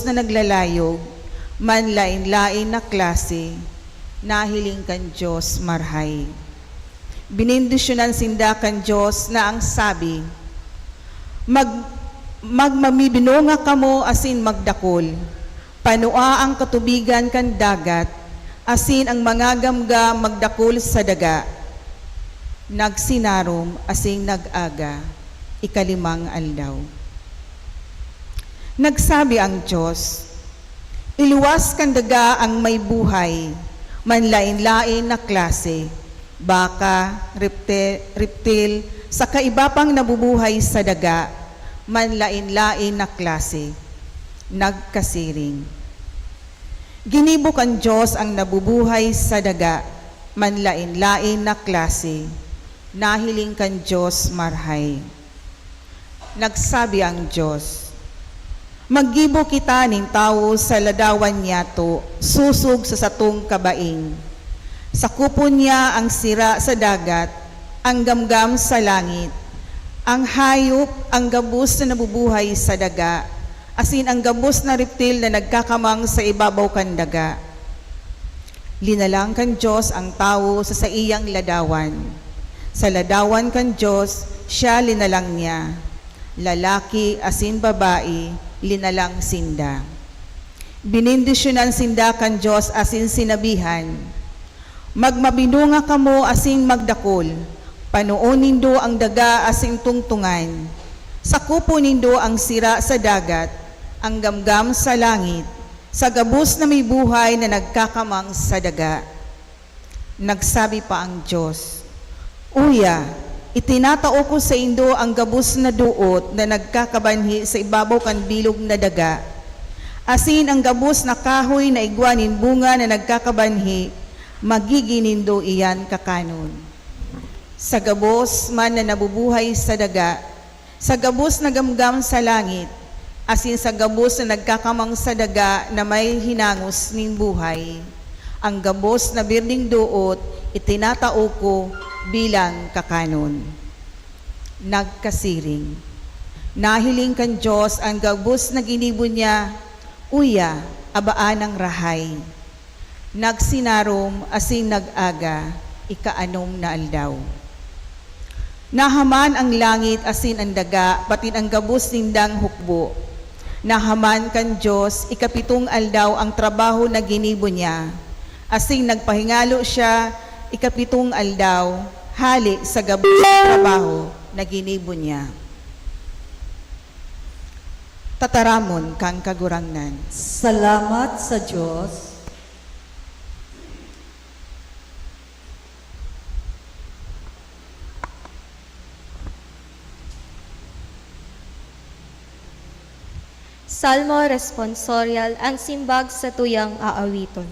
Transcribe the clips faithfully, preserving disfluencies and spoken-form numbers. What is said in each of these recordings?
na naglalayog, manlaen-laen na klase, nahiling kan Dios marahay. Benendisyonan sinda kan Dios na ang sabi, "Mag-, magmamibinunga kamo asin magdakol. Panua ang katubigan kan dagat, asin ang mga gamgam magdakol sa daga." Nagsinarom asin nag-aga, ikalimang aldaw. Nagsabi ang Dios, "Iluwas kan daga ang may buhay, manlaen-laen na klase, baka, repte-, reptil, saka iba pang nabubuhay sa daga, manlaen-laen na klase." Nagkasiring. Ginibo kan Dios ang nabubuhay sa daga, manlaen-laen na klase, nahiling kan Dios marahay. Nagsabi ang Dios, "Maggibo kita nin tawo sa ladawan niyato, sosog sa satong kabaing. Sakupon niya ang sira sa dagat, ang gamgam sa langit, ang hayop, ang gabos na nabubuhay sa daga, asin ang gabos na reptil na nagkakamang sa ibabaw kan daga." Linalang kan Dios ang tawo sa saiyang ladawan. Sa ladawan kan Dios, siya linalang niya. Lalaki asin babae, linalang sinda. Benendisyonan sinda kan Dios asin sinabihan, "Magmabinunga kamo asin magdakol. Panoon nindo ang daga asin tungtongan. Sakupon nindo ang sira sa dagat, ang gamgam sa langit, sa gabos na may buhay na nagkakamang sa daga." Nagsabi pa ang Dios, "Uya, itinatao ko saindo ang gabos na doot na nagkakabanhi sa ibabaw kan bilog na daga, asin ang gabos na kahoy na igwa nin bunga na nagkakabanhi, magigin nindo iyan kakanon. Sa gabos man na nabubuhay sa daga, sa gabos na gamgam sa langit, asin sa gabos na nagkakamang sa daga na may hinangos nin buhay, ang gabos na birdeng doot itinatao ko bilang kakanon." Nagkasiring. Nahiling kan Dios an gabos na ginibo niya, uya, abaan ang rahay. Nagsinarom asin nag-aga, ikaanom na aldaw. Nahaman ang langit asin an daga, pati an gabos nindang hukbo. Nahaman kan Dios, ikapitong aldaw, ang trabaho na ginibo niya, asin nagpahingalo siya ikapitong aldaw, hale sa gabos na trabaho na ginibo niya. Tataramon kan Kagurangnan. Salamat sa Dios. Salmo Responsorial, ang simbag sa tuyang aawiton.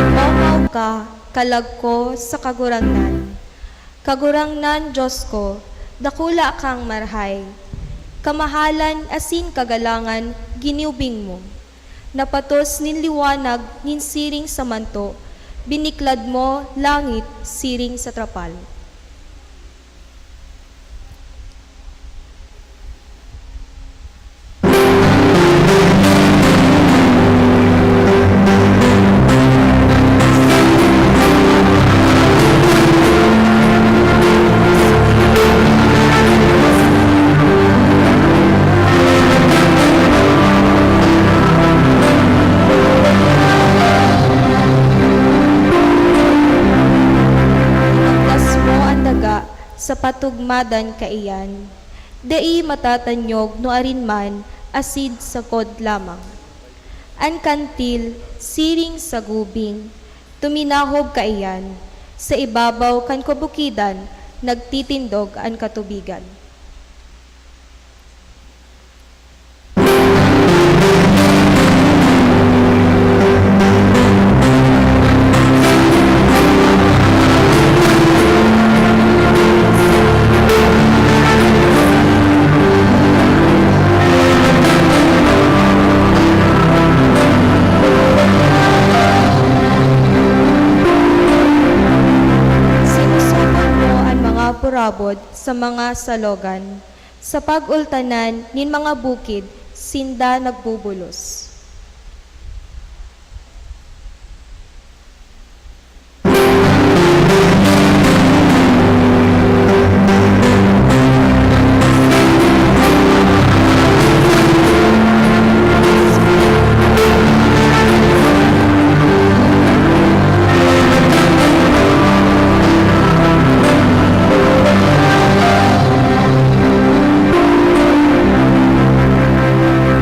Mag-omaw ka, kalag ko sa Kagurangnan. Kagurangnan, Dios ko, dakula kang marahay. Kamahalan asin kagalangan ginubing mo. Napatos nin liwanag nin siring sa manto, biniklad mo langit siring sa trapal. sa patugmadan kaiyan, dai matatanyog nuarin man, asin sagkod lamang. An kantil, siring sa gubing, tuminahob kaiyan, sa ibabaw kan kabukidan nagtitindog an katubigan. Sinusugot mo an mga burabod sa mga salogan. Sa pag-ultanan nin mga bukid, sinda nagbubulos.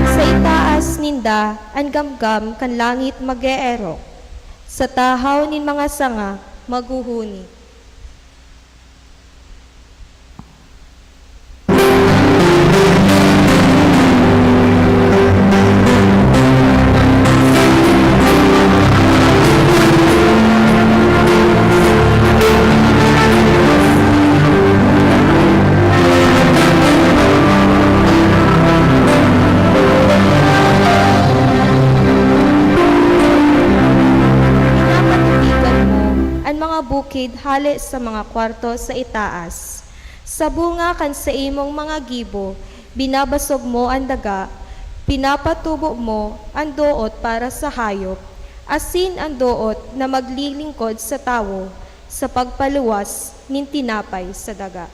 Sa itaas ninda, an gamgam kan langit mag-eerok, sa tahaw nin mga sanga maghuhuni. Pinapatubigan mo an mga bukid hale sa mga kwarto sa itaas. Sa bunga kan saimong mga gibo, binabasog mo an daga, pinapatubo mo an doot para sa hayop, asin an doot na maglilingkod sa tawo sa pagpaluwas nin tinapay sa daga.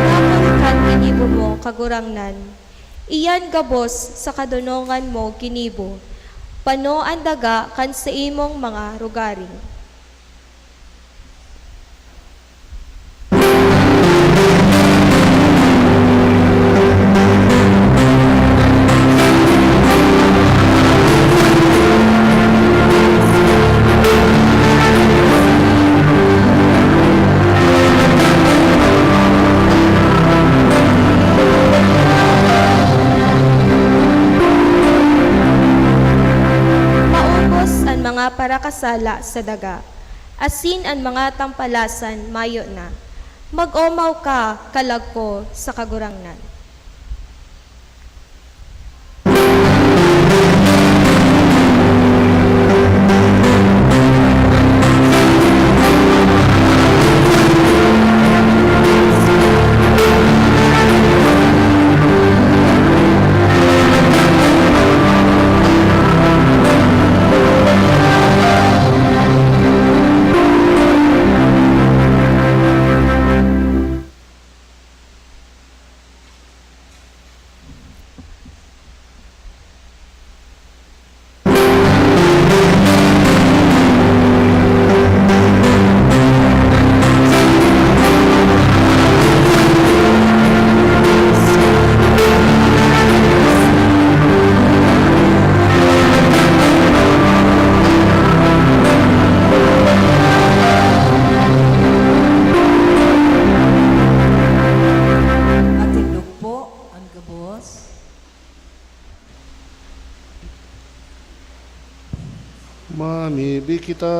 Pagabot kan ginibo mo, Kagurangnan, iyan gabos sa kadonongan mo ginibo, pano an daga kan saimong mga rugari. Maubos an mga parakasala sa daga, asin an mga tampalasan mayo na. Mag-omaw ka, kalag ko, sa Kagurangnan. Matindog po an gabos. Mamibi kita.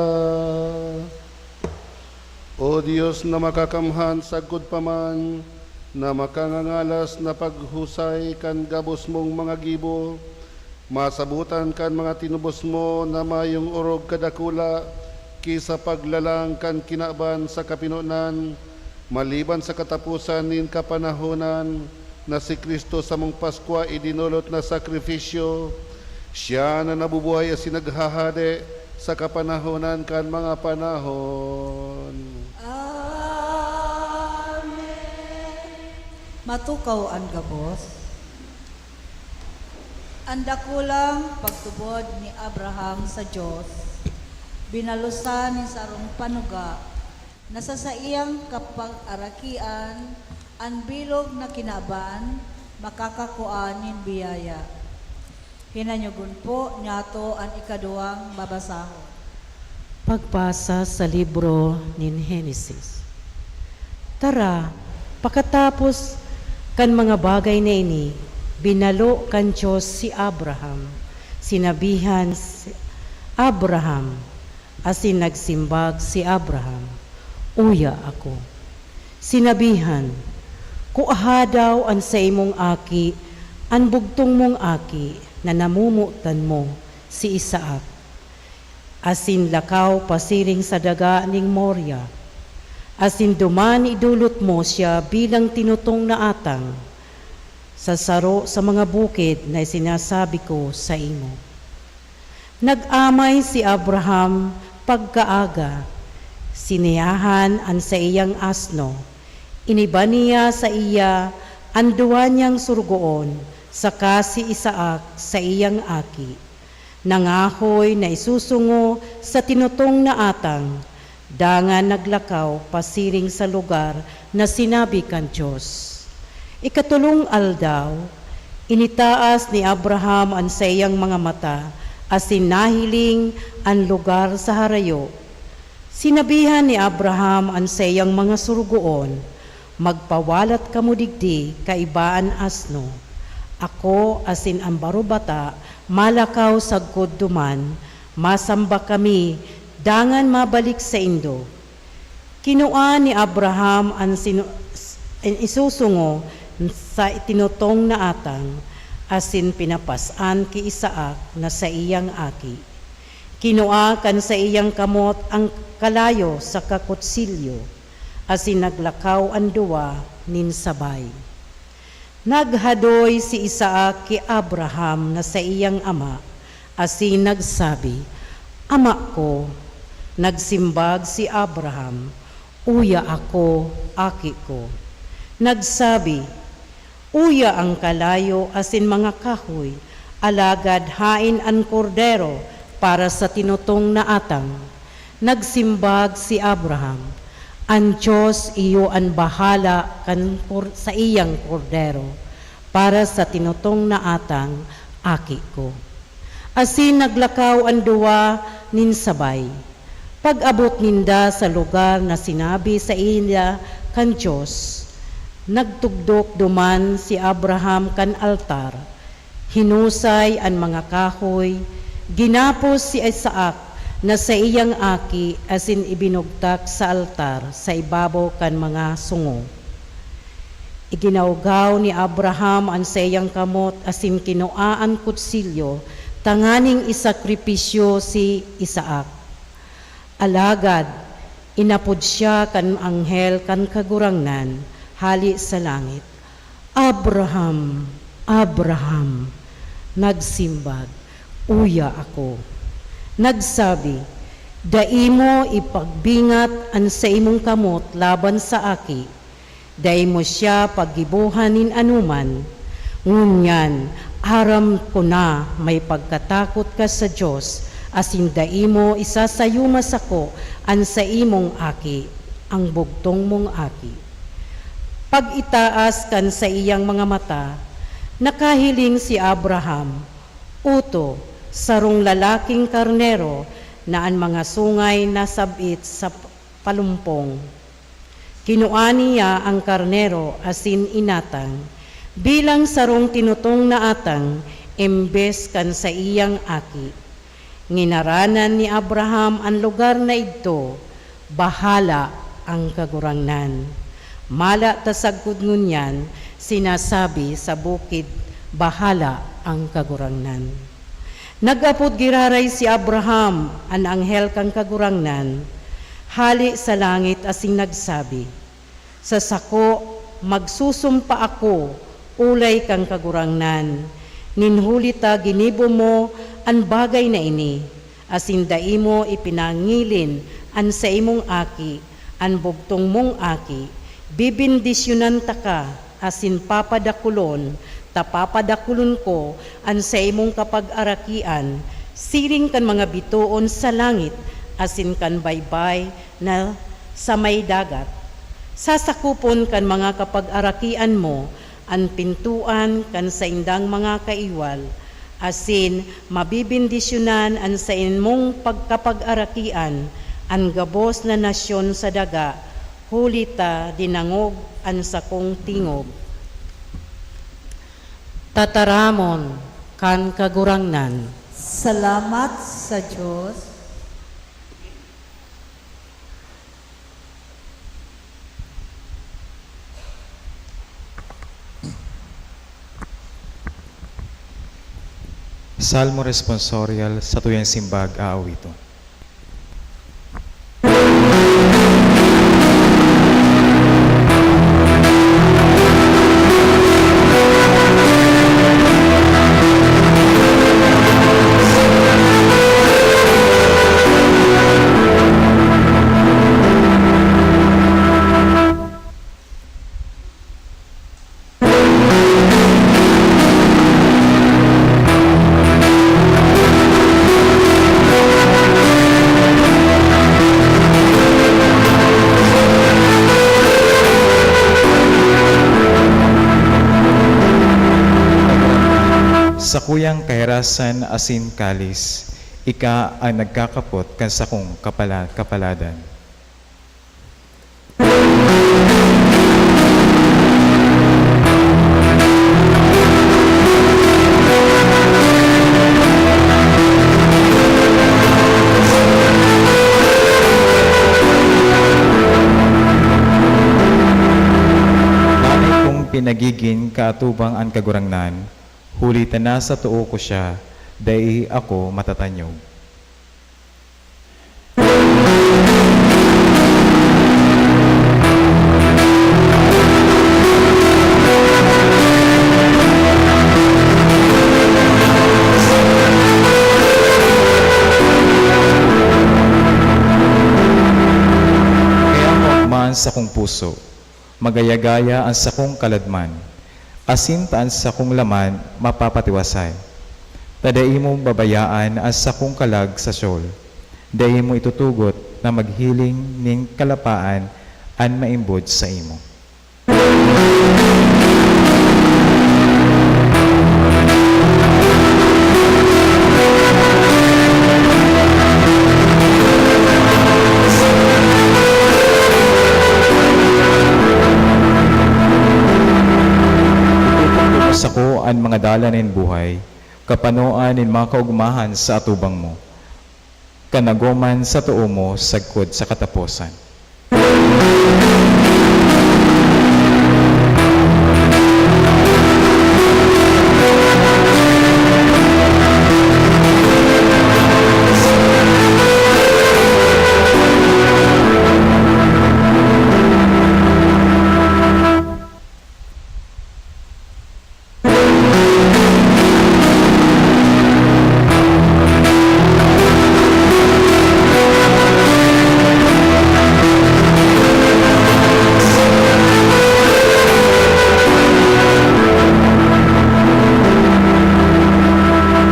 O Dios na makakamhan, sagkod pa man na makangangalas na paghusay kan gabos mong mga gibo, masabotan kan mga tinubos mo na mayong orog kadakula ki sa paglalang kan kinaban sa kapinonan, maliban sa kataposan nin kapanahonan, na si Cristo samong Paskwa idinolot na sakrifisyo, siya na nabubuhay asin naghahade sa kapanahonan kan mga panahon. Amen. Matukaw an gabos. An dakulang pagtubod ni Abraham sa Dios, binalosan nin sarong panuga na sa saiyang kapagarakian an bilog na kinaban makakakua nin biyaya. Hinanyogon po niyato an ikaduwang babasahon. Pagbasa sa libro nin Henesis. Tara, pakatapos kan mga bagay na ini, binalo kan Dios si Abraham. Sinabihan si Abraham, asin nagsimbag si Abraham, "Uya ako." Sinabihan, "Kuaha daw an saimong aki, an bugtong mong aki na namomotan mo, si Isaac, asin lakaw pasiring sa daga nin Moria, asin duman idolot mo siya bilang tinutong na atang sa saro sa mga bukid na sinasabi ko saimo." Nag-amay si Abraham pagkaaga, siniyahan an saiyang asno, iniba niya saiya an duwa niyang sorogoon saka si Isaac, saiyang aki. Nangahoy na isusungo sa tinutong na atang, dangan naglakaw pasiring sa lugar na sinabi kan Dios. Ikatolong aldaw, initaas ni Abraham an saiyang mga mata asin nahiling an lugar sa harayo. Sinabihan ni Abraham an saiyang mga sorogoon, "Magpawalat kamo digdi kaiba an asno. Ako asin an barobata malakaw sagkod duman, masamba kami dangan mabalik saindo." Kinua ni Abraham an sinu-, an isusungo sa tinutong na atang, asin pinapas-an ki Isaac na saiyang aki. Kinua kan saiyang kamot an kalayo saka kutsilyo, asin naglakaw an duwa nin sabay. Naghadoy si Isaac ki Abraham na saiyang ama, asin nagsabi, "Ama ko." Nagsimbag si Abraham, "Uya ako, aki ko." Nagsabi, "Uya an kalayo asin mga kahoy, alagad haen an kordero para sa tinutong na atang." Nagsimbag si Abraham, "An Dios iyo an bahala kan kor-, saiyang kordero para sa tinutong na atang, aki ko." Asin naglakaw an duwa nin sabay. Pag-abot ninda sa lugar na sinabi sainda kan Dios, nagtugdok duman si Abraham kan altar. Hinusay an mga kahoy, ginapos si Isaac na saiyang aki asin ibinugtak sa altar sa ibabaw kan mga sungo. Iginawgaw ni Abraham an saiyang kamot asin kinua an kutsilyo tanganing isakripisyo si Isaac. Alagad inapod siya kan anghel kan Kagurangnan hale sa langit, "Abraham, Abraham!" Nagsimbag, "Uya ako." Nagsabi, "Dai mo ipagbingat an saimong kamot laban sa aki. Dai mo siya paggibohan nin anoman. Ngunyan, aram ko na may pagkatakot ka sa Dios, asin dai mo isasayuma sako an saimong aki, an bugtong mong aki." Pag-itaas kan saiyang mga mata, nakahiling si Abraham, uto, sarong lalaking karnero na an mga sungay nasab-it sa palumpong. Kinua niya an karnero asin inatang bilang sarong tinutong na atang embes kan saiyang aki. Nginaranan ni Abraham an lugar na idto, "Bahala an Kagurangnan." Mala ta sagkod ngunyan sinasabi sa bukid, "Bahala an Kagurangnan." Nag-apod giraray si Abraham an anghel kan Kagurangnan hale sa langit asin nagsabi, "Sa sako magsusumpa ako Olay kan Kagurangnan, nin huli ta ginibo mo an bagay na ini, asin dai mo ipinangilin an saimong aki, an bugtong mong aki, bebendisyonan taka, asin papadakulon ta papadakulon ko an saimong kapagarakian, siring kan mga bitoon sa langit asin kan baybay na sa may dagat. Sasakopon kan mga kapagarakian mo an pintoan kan saindang mga kaiwal, asin mabebendisyonan an saimong pagkapag-arakian an gabos na nasyon sa daga, huli ta dinangog an sakong tingog. Tataramon kan Kagurangnan. Salamat sa Diyos. Salmo Responsorial, satuyang simbag aawiton. Sakuyang kahirasan asin kalis, ika an nagkakapot kan sakong kapala-, kapaladan. Danay kong pinagigin kaatubang an Kagurangnan, huli ta nasa too ko siya, dai ako matatanyog. Kaya maogma an sakong puso, magaya-gaya an sakong kaladman, asin ta an sakong laman mapapatiwasay. Ta dai mo babayaan an sakong kalag sa Sheol, dai mo itutugot na maghiling nin kalapaan an maimbod saimo. Itutukdo mo sako an mga dalan nin buhay, kapanoan nin mga kaogmahan sa atubang mo, kan nagoman sa too mo sagkod sa kataposan.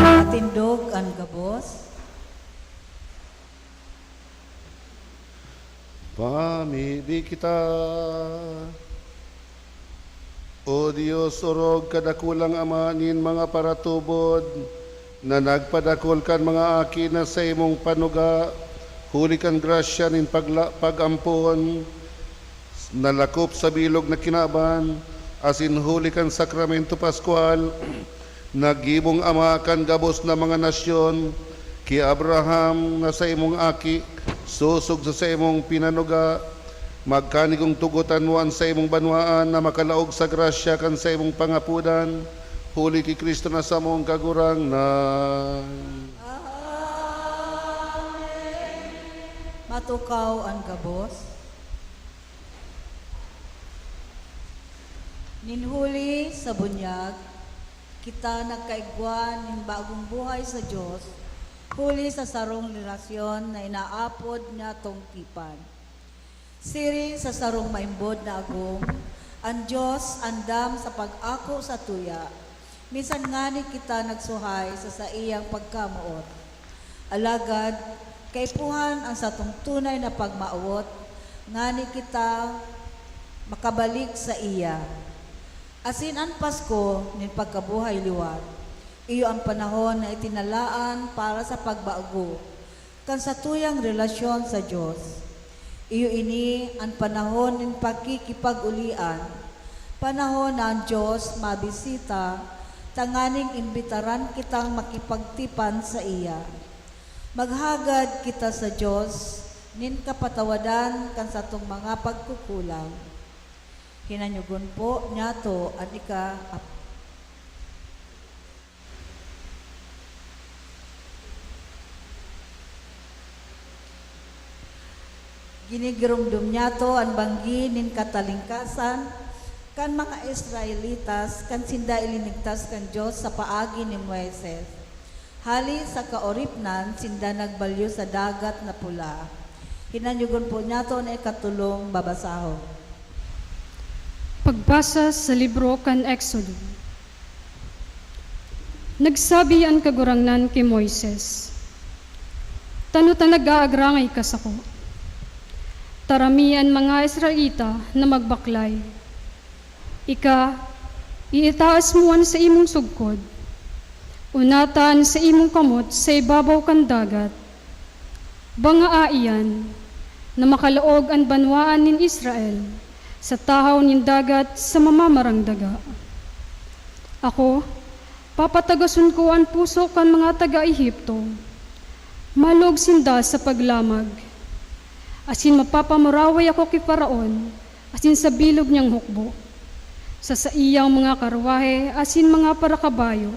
Matindog an gabos. Pamibi kita. O Dios, orog kadakulang Ama nin mga paratubod, na nagpadakul kan mga aki na saimong panuga, huli kan grasya nin pagla-, pag-ampon, nalakop sa bilog na kinaban, asin huli kan sakramento paskwal, nagibong ama kan gabos na mga nasyon, ki Abraham na saimong aki, sosog sa saimong pinanuga, magkanigong tugotan mo an saimong banwaan na makalaog sa grasya kan saimong pangapodan, huli ki Cristo na samong Kagurangnan. Amen. Matukaw an gabos. Nin huli sa bunyag, kita nagkaigwa nin bagong buhay sa Dios huli sa sarong relasyon na inaapod niyatong tipan. Siring sa sarong maimbod na agom, an Dios andam sa pag-ako satuya, minsan ngani kita nagsuhay sa saiyang pagkamoot. Alagad kaipuhan an satong tunay na pagmawot, ngani kita makabalik saiya. Asin an Pasko nin pagkabuhay liwat, iyo an panahon na itinalaan para sa pagbago kan satuyang relasyon sa Dios. Iyo ini an panahon nin pakikipag-ulian, panahon na an Dios mabisita tanganing imbitaran kitang makipagtipan saiya. Maghagad kita sa Dios nin kapatawadan kan satong mga pagkukulang. Hinanyogon po niyato an ika-, Ginigiromdom niyato an banggi nin katalingkasan kan mga Israelitas kan sinda ilinigtas kan Dios sa paagi ni Moises, hali sa kaoripnan sinda nagbalyo sa Dagat na Pula. Hinanyogon po niyato na ikatulong babasahon. Pagbasa sa libro kan Exodo. Nagsabi an Kagurangnan ki Moises, "Tano ta nag-aagrangay ka sako? Tarami an mga Israelita na magbaklay. Ika, iitaas mo an saimong sugkod, unata an saimong kamot sa ibabaw kan dagat, bangaa iyan na makalaog an banwaan nin Israel sa tahaw nin dagat sa mamamarang daga. Ako, papatagason ko an puso kan mga taga Egipto, malog sinda sa paglamag, asin mapapamuraway ako ki Faraon asin sa bilog niyang hukbo, sa saiyang mga karwahe asin mga parakabayo.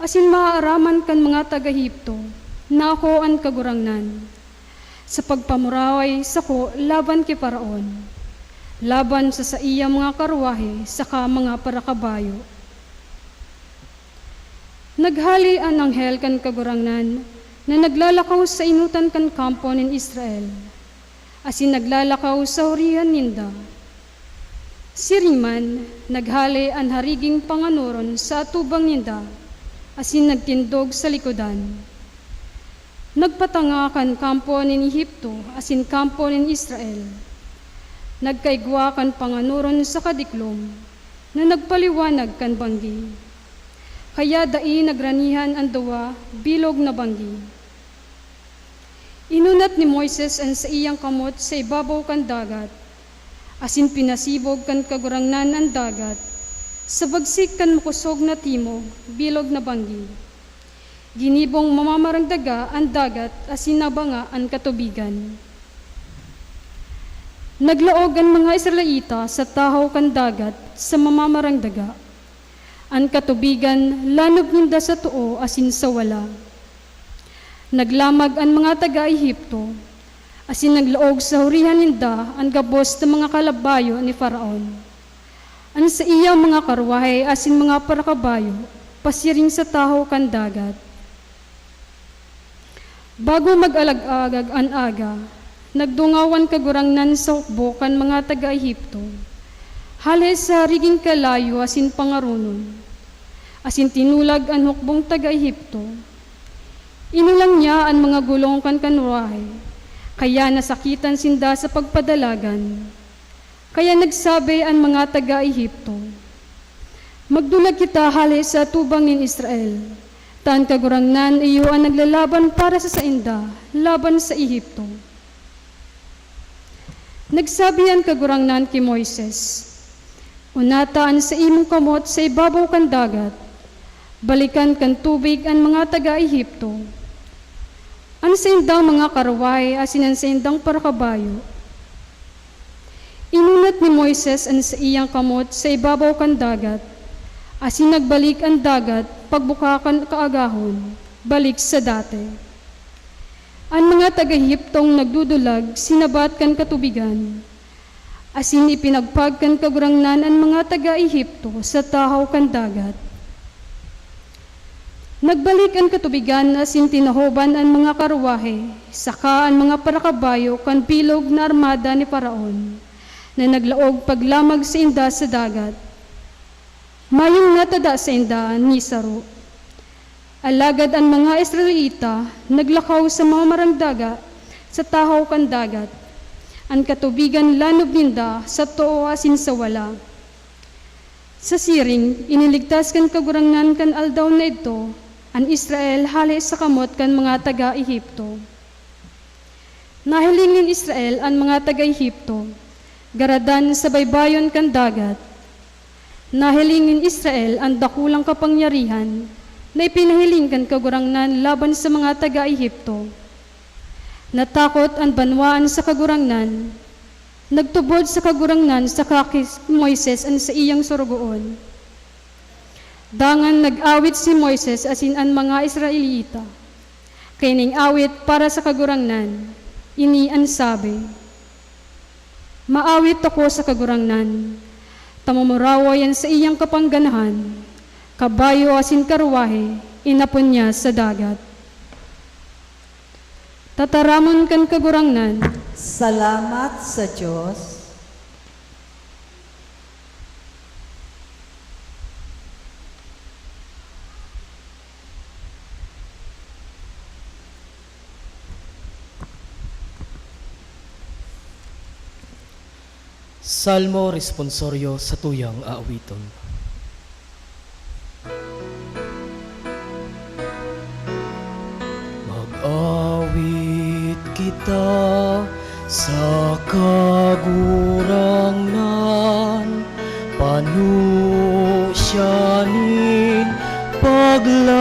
Asin maaaraman kan mga taga Egipto na ako an Kagurangnan, sa pagpamuraway sako laban ki Faraon, laban sa saiyang mga karwahe saka mga parakabayo." Naghale an anghel kan Kagurangnan na naglalakaw sa enotan kan kampo nin Israel, asin naglalakaw sa hurihan ninda. Siring man, naghale an hariging panganoron sa atubang ninda, asin nagtindog sa likodan. Nagpatanga kan kampo nin Egipto asin kampo nin Israel. Nagkaigwa kan panganoron sa kadiklom na nagpaliwanag kan banggi. Kaya dai nagranihan an duwa bilog na banggi. Inunat ni Moises an saiyang kamot sa ibabaw kan dagat, asin pinasibog kan Kagurangnan an dagat sa bagsik kan makosog na timog bilog na banggi. Ginibong mamamarang daga an dagat asin nabanga an katubigan. Naglaog an mga Israelita sa tahaw kan dagat sa mamamarang daga. An katubigan lanob ninda sa too asin sa wala. Naglamag an mga taga Egipto, asin naglaog sa hurihan ninda an gabos na mga kalabayo ni Faraon, an saiyang mga karwahe asin mga parakabayo pasiring sa tahaw kan dagat. Bago mag-alag-agag an aga, nagdungaw an Kagurangnan sa hukbo kan mga taga Egipto, hale sa hariging kalayo asin pangaronon, asin tinulag an hukbong taga Egipto. Inulang niya an mga gulong kan karwahe, kaya nasakitan sinda sa pagpadalagan. Kaya nagsabi an mga taga Egipto, "Magdulag kita hale sa atubang nin Israel, ta an Kagurangnan iyo an naglalaban para sa sainda laban sa Egipto." Nagsabi an Kagurangnan ki Moises, "Unata an saimong kamot sa ibabaw kan dagat, balikan kan tubig an mga taga Egipto, an saindang mga karwahe asin an saindang parakabayo." Inunat ni Moises an saiyang kamot sa ibabaw kan dagat, asin nagbalik an dagat pagbuka kan kaagahon, balik sa dati. An mga taga-Egiptong nagdudulag sinabat kan katubigan, asin ipinagpag kan Kagurangnan an mga taga Egipto sa tahaw kan dagat. Nagbalik an katubigan asin tinahoban an mga karwahe saka an mga parakabayo kan bilog na armada ni Faraon, na naglaog paglamag sainda sa dagat. Mayong natada sainda ni saro. Alagad an mga Israelita naglakaw sa mga marang daga sa tahaw kan dagat. An katubigan lanob ninda sa too asin sa wala. Sa siring, iniligtas kan Kagurangnan kan aldaw na idto an Israel hale sa kamot kan mga taga Egipto. Nahiling nin Israel an mga taga Egipto, garadan sa baybayon kan dagat. Nahiling nin Israel an dakulang kapangyarihan na ipinahiling kan Kagurangnan laban sa mga taga Egipto. Natakot an banwaan sa Kagurangnan. Nagtubod sa Kagurangnan saka ki Moises an saiyang sorogoon. Dangan nag-awit si Moises asin an mga Israelita kaining awit para sa Kagurangnan. Ini an sabi, "Maawit ako sa Kagurangnan, ta mamuraway an saiyang kapangganahan, kabayo asin karwahe inapon niya sa dagat." Tataramon kan Kagurangnan. Salamat sa Dios. Salmo Responsorio sa tuyang aawiton. Mag-awit kita sa Kagurangnan, pano siya nin paglaom.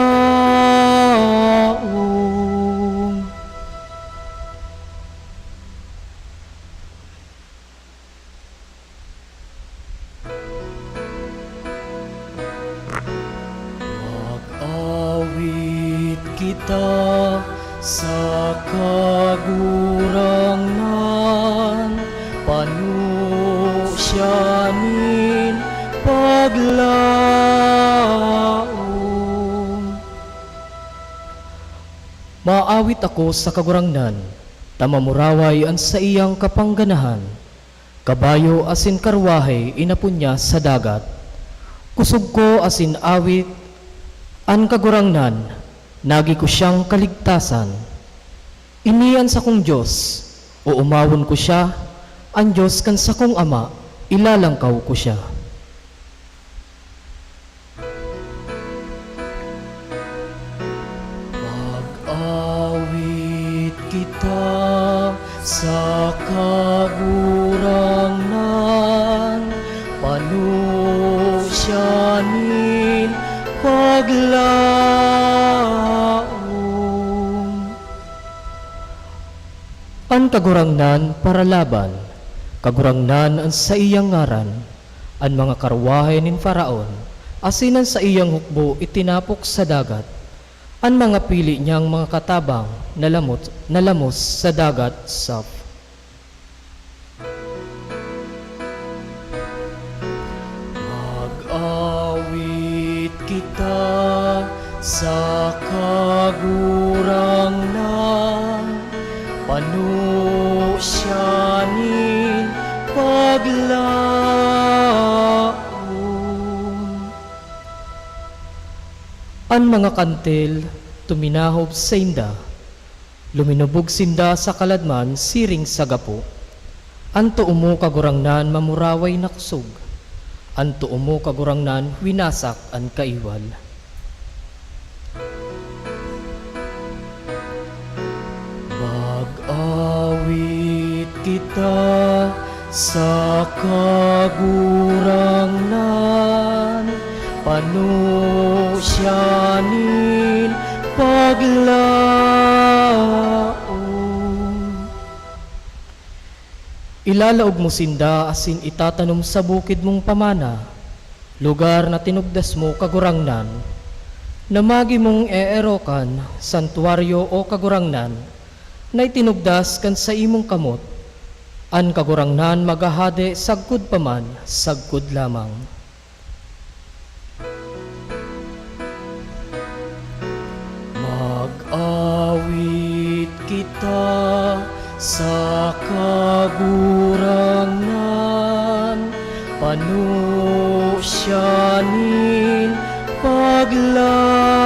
Mag-awit kita sa Kagurangnan, pano siya nin paglaom. Maawit ako sa Kagurangnan, ta mamuraway an saiyang kapangganahan. Kabayo asin karwahe inapon niya sa dagat. Kusog ko asin awit an Kagurangnan, nagi ko siyang kaligtasan. Ini an sakong Dios, oomawon ko siya, an Dios kan sakong ama, ilalangkaw ko siya. Mag-awit kita sa Kagurangnan, pano siya nin paglaom. An Kagurangnan paralaban, Kagurangnan an saiyang ngaran. An mga karwahe nin Faraon asin an saiyang hukbo itinapok sa dagat. An mga pili niyang mga katabang nalamot, nalamos sa dagat Saf. Mag-awit kita sa Kagurangnan, pano siya nin paglaom. An mga kantil tuminahob sainda, luminubog sinda sa kaladman siring sa gapo. An too mo, Kagurangnan, mamuraway na kusog. An too mo, Kagurangnan, winasak an kaiwal. Mag-awit kita sa Kagurangnan, pano siya nin paglaom. Ilalaog mo sinda asin itatanom sa bukid mong pamana, lugar na tinugdas mo, Kagurangnan, na magimong eerokan, santuwaryo, o Kagurangnan, na itinugdas kan saimong kamot. An Kagurangnan maghahade sagkod pa man, sagkod lamang. Mag-awit kita sa Kagurangnan, pano siya nin paglaom.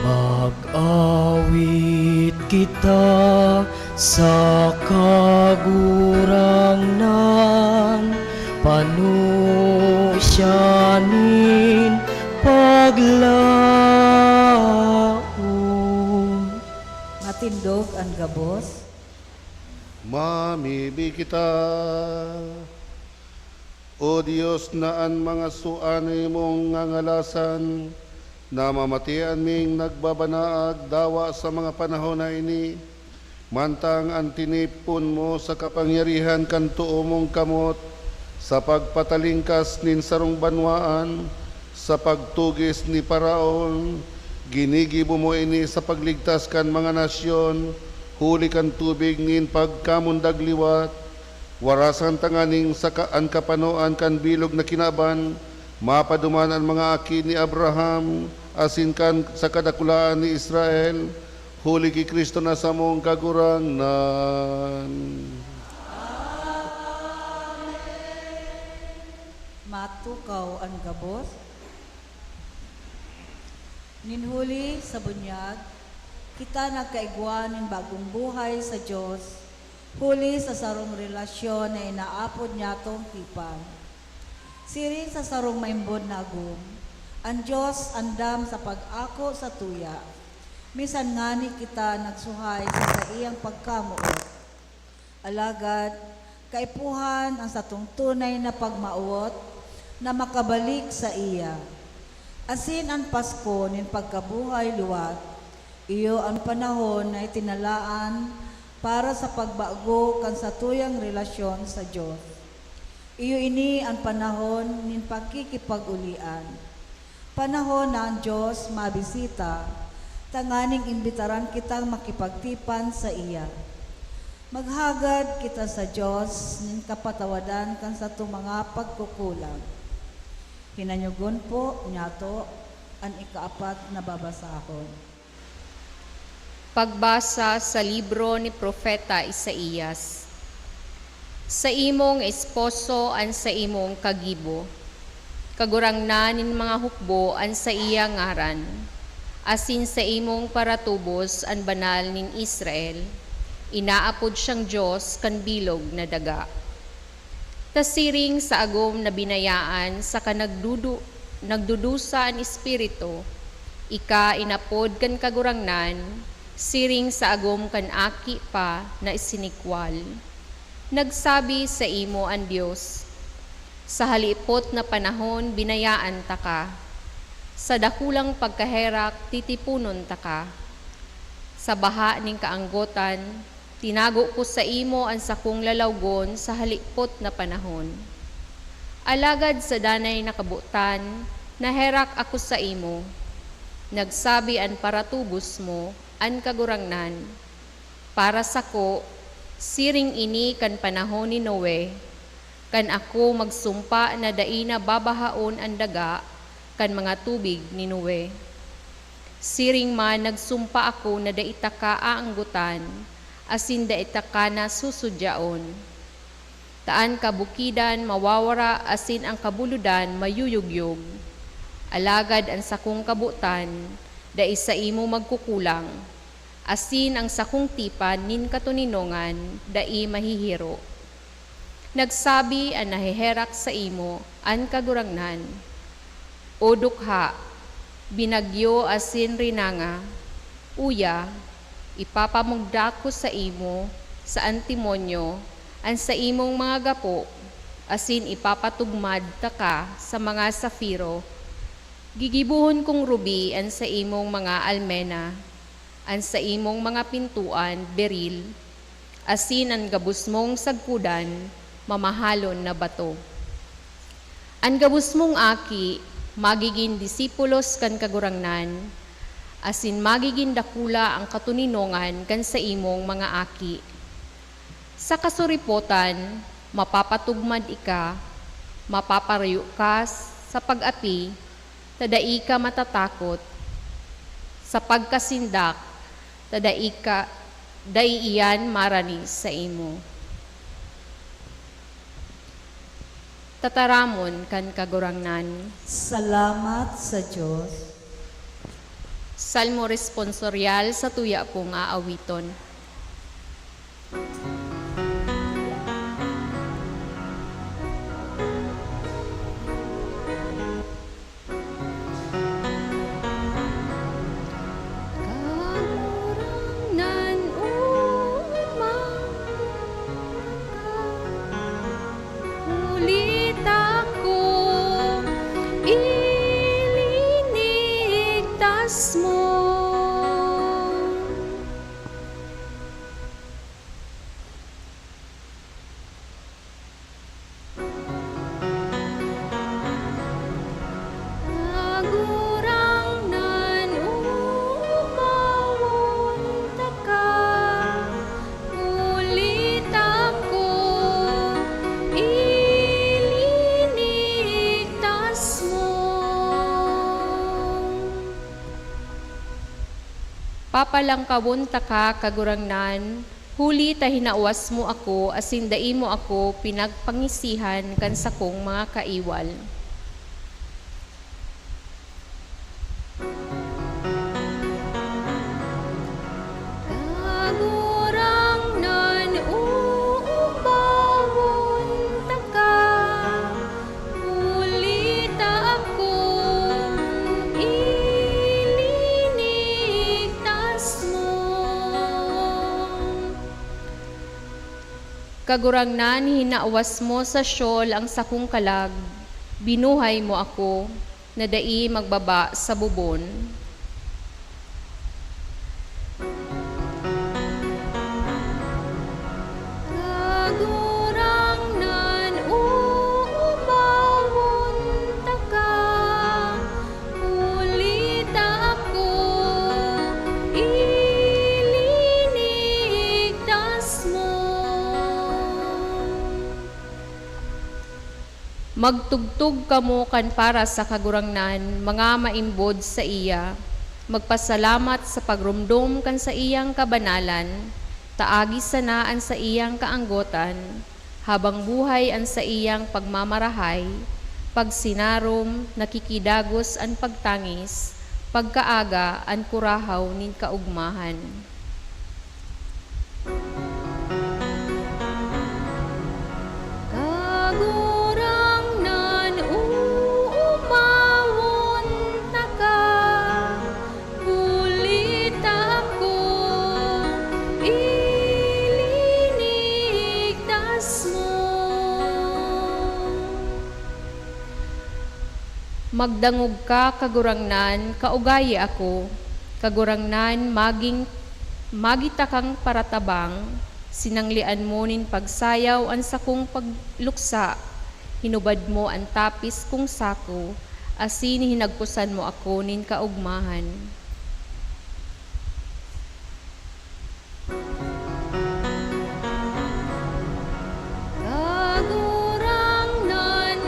Mag-awit kita sa Kagurangnan, pano siya nin paglaom. Matindog an gabos. Mamibi kita. O Dios, na an mga sua nimong ngangalasan, namamatean ming nagbabanaag dawa sa mga panahon na ini, mantang an tinipon mo sa kapangyarihan kan too mong kamot sa pagpatalingkas nin sarong banwaan, sa pagtugis ni Faraon, ginigibo mo ini sa pagligtas kan mga nasyon huli kan tubig nin pagkamundag liwat. Warasan tanganing saka an kapanoan kan bilog na kinaban mapaduman an mga aki ni Abraham asin kan sa kadakulaan ni Israel, huli ki Cristo na samong Kagurangnan. Matukaw an gabos. Nin huli sa bunyag, kita nagkaigwa nin bagong buhay sa Dios, huli sa sarong relasyon na inaapod niyatong tipan. Siring sa sarong maimbod na agom, an Dios andam sa pag-ako satuya, misan ngani kita nagsuhay sa saiyang pagkamoot. Alagad kaipuhan an satong tunay na pagmawot na makabalik saiya. Asin an Pasko nin pagkabuhay liwat, iyo an panahon na itinalaan para sa pagbago kan satuyang relasyon sa Dios. Iyo ini an panahon nin pakikipag-olian. Panahon na an Dios mabisita, tanganing imbitaran kitang makipagtipan saiya. Maghagad kita sa Dios nin kapatawadan kan satong mga pagkukulang. Hinanyogon po niyato an ikaapat na babasahon. Pagbasa sa libro ni Propeta Isaias. Saimong esposo an saimong kagibo, Kagurangnan nin mga hukbo an saiya ngaran, asin saimong paratubos an Banal nin Israel, inaapod siyang Dios kan bilog na daga. Ta siring sa agom na binayaan saka nagdudu-, nagdudusa an espiritu, ika inapod kan Kagurangnan, siring sa agom kan aki pa na isinikwal. Nagsabi saimo an Dios, "Sa halipot na panahon binayaan taka, sa dakulang pagkaherak titiponon taka. Sa baha nin kaanggotan, tinago ko saimo an sakong lalawgon sa halipot na panahon. Alagad sa danay na kabotan, naherak ako saimo. Nagsabi an paratubos mo, an Kagurangnan, 'Para sako, siring ini kan panahon ni Noe, kan ako magsumpa na dai na babahaon an daga kan mga tubig ni Noe. Siring man nagsumpa ako na dai taka aanggotan, asin dai taka na susudyaon. Ta an kabukidan mawawara asin an kabulodan mayuyugyog. Alagad an sakong kabotan dai saimo magkukulang, asin an sakong tipan nin katoninongan dai mahihiro.' Nagsabi an naheherak saimo, an Kagurangnan, O dukha, binagyo asin rinanga, uya, ipapamugdak ko saimo sa antimonyo an saimong mga gapo, asin ipapatugmad taka sa mga safiro. Gigibohon kong rubi an saimong mga almena, an saimong mga pintoan, beril, asin an gabos mong sagkodan, mamahalon na bato. An gabos mong aki magigin disipulos kan Kagurangnan, asin magigin dakula an katoninongan kan saimong mga aki. Sa kasuripotan, mapapatugmad ika, mapaparayo ka sa pag-api, ta dai ka matatakot. Sa pagkasindak, ta dai ka, dai iyan marani saimo. Tataramon kan Kagurangnan. Salamat sa Dios. Salmo responsoryal sa tuya pong aawiton. Kagurangnan, omawa ka, huli ta ako ilinigtas mo. Kagurangnan, omawon taka, huli ta ako ilinigtas mo. Papalangkawon taka, Kagurangnan, huli ta hinawas mo ako asin dai mo ako pinagpangisihan kan sakong mga kaiwal. Kagurangnan, oomawon taka, huli ta ako ilinigtas mo. Kagurangnan, hinawas mo sa Sheol ang sakong kalag, binuhay mo ako, na dai magbaba sa bubon. Kagurangnan, oomawon taka, huli ta ako ilinigtas mo. Magtugtog kamo kan para sa Kagurangnan, mga maimbod saiya. Magpasalamat sa pagromdom kan saiyang kabanalan, ta agi sana an saiyang kaanggotan, habang buhay an saiyang pagmamarahay, pagsinarom, nakikidagos an pagtangis, pagkaaga an kurahaw nin kaogmahan. Kagurangnan, oomawon taka, huli ta ako ilinigtas mo. Magdangog ka, Kagurangnan, kaugayi ako. Kagurangnan, magin, magi takang paratabang, sinanglian mo nin pagsayaw an sakong pagluksa, hinubad mo an tapis kong sako, asin hinagkosan mo ako nin kaogmahan. Kagurangnan,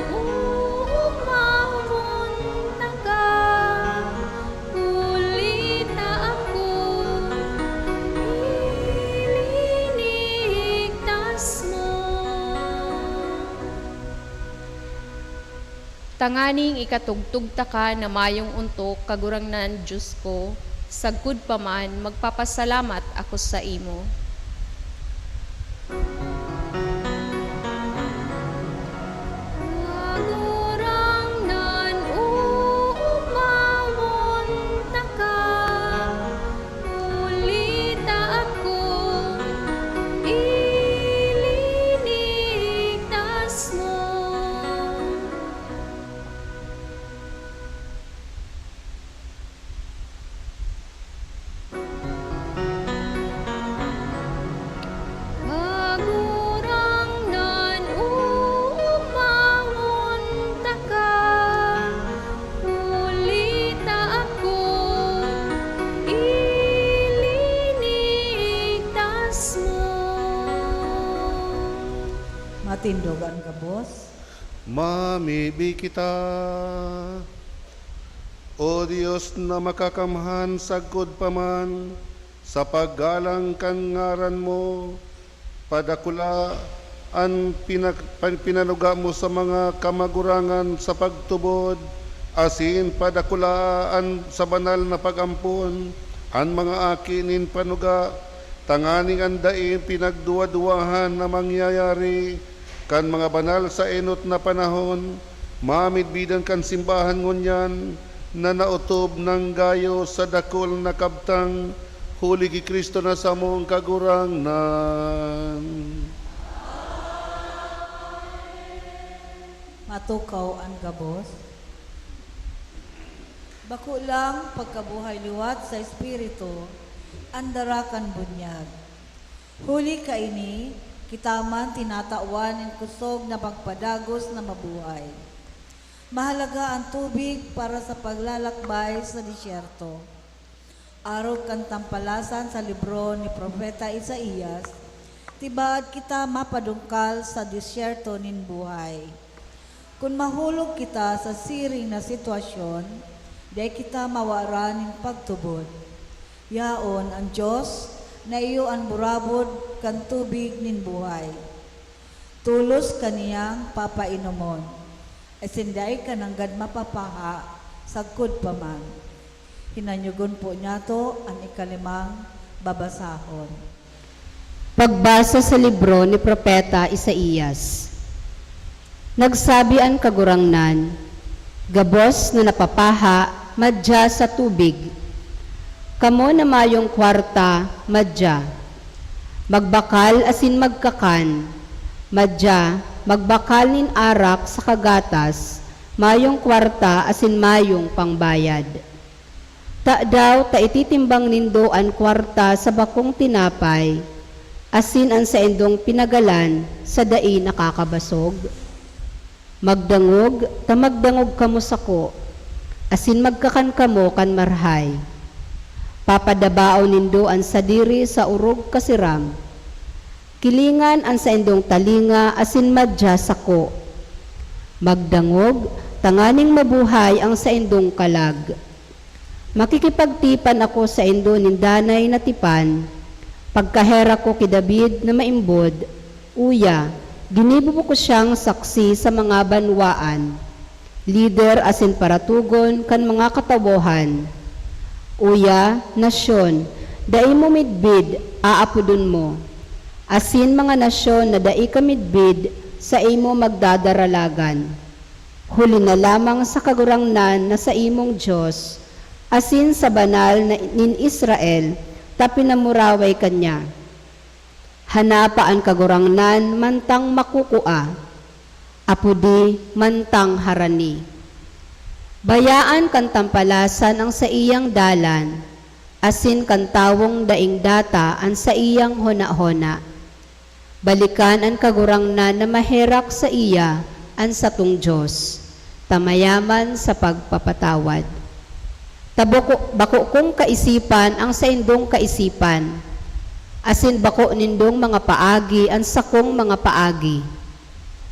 oomawon taka, huli ta ako ilinigtas mo. Tanganing ikatugtog taka na mayong ontok, Kagurangnan, Dios ko, sagkod pa man, magpapasalamat ako saimo. Kagurangnan, oomawon taka, huli ta ako ilinigtas mo. Tindog an gabos. Mamibi kita. O Dios na makakamhan, sagkod pa man sa paggalang kan ngaran mo, padakula an pina- pan- pinanuga mo sa mga kamagurangan sa pagtubod, asin padakula an sa banal na pag-ampon an mga aki nin panuga, tanganing an dai pinagduwa-duwahan na mangyayari kan mga banal sa enot na panahon, mamidbidan kan simbahan ngunyan na naotob nang gayo sa dakul na kabtang, huli ki Cristo na samong Kagurangnan. Matukaw an gabos. Bako lang pagkabuhay liwat sa espiritu an dara kan bunyag. Huli kaini, kita man tinatawan nin kusog na magpadagos na mabuhay. Mahalaga an tubig para sa paglalakbay sa disyerto. Arog kan tampalasan sa libro ni Propeta Isaias, tibaad kita mapadungkal sa disyerto nin buhay. Kun mahulog kita sa siring na sitwasyon, dai kita mawaran nin pagtubod. Yaon an Dios na iyo an burabod kan tubig nin buhay. Tolos ka niyang papainomon, asin dai ka nanggad mapapaha sagkod pa man. Hinanyogon po niyato an ikalimang babasahon. Pagbasa sa libro ni Propeta Isaias. Nagsabi an Kagurangnan, "Gabos na napapaha, madya sa tubig. Kamo na mayong kwarta, madya. Magbakal asin magkakan, madya, magbakal nin arak saka gatas, mayong kwarta asin mayong pangbayad. Tadaw ta ititimbang nindo an kwarta sa bakong tinapay, asin an saindong pinagalan sa dai nakakabasog? Magdangog ta magdangog kamo sako, asin magkakan kamo kan marahay. Papadabaon nindo an sadiri sa orog kasiram. Kilingan an saindong talinga asin madya sako. Magdangog, tanganing mabuhay an saindong kalag. Makikipagtipan ako saindo nin danay na tipan. Pagkaherak ko ki David na maimbod, uya, ginibo ko siyang saksi sa mga banwaan, lider asin paratogon kan mga katawohan. Uya, nasyon, dai mo midbid, aapodon mo, asin mga nasyon na dai ka midbid, saimo magdadaralagan. Huli na lamang sa Kagurangnan na saimong Dios, asin sa Banal na nin Israel, ta pinamuraway ka niya. Hanapa an Kagurangnan mantang makukua, apodi mantang harani. Bayaan kan tampalasan an saiyang dalan, asin kan tawong daing data an saiyang hunahona. Balikan an Kagurangnan na maherak saiya an satong Dios, ta mayaman sa pagpapatawad. Ta bako, bako kong kaisipan an saindong kaisipan, asin bako nindong mga paagi an sakong mga paagi,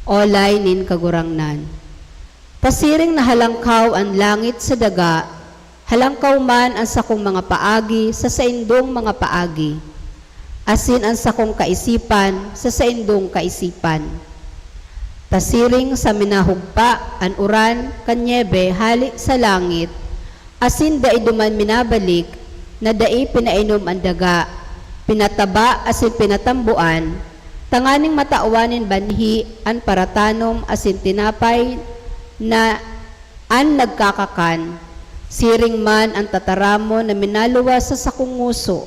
olay nin Kagurangnan. Ta siring na halangkaw an langit sa daga, halangkaw man an sakong mga paagi sa saindong mga paagi, asin an sakong kaisipan sa saindong kaisipan. Ta siring sa minahugpa an uran kan nyebe hale sa langit, asin dai duman minabalik, na dai pinainom an daga, pinataba asin pinatamboan, tanganing matawan nin banhi an paratanom asin tinapay na an nagkakakan, siring man an tataramon na minaluwas sa sakong ngoso,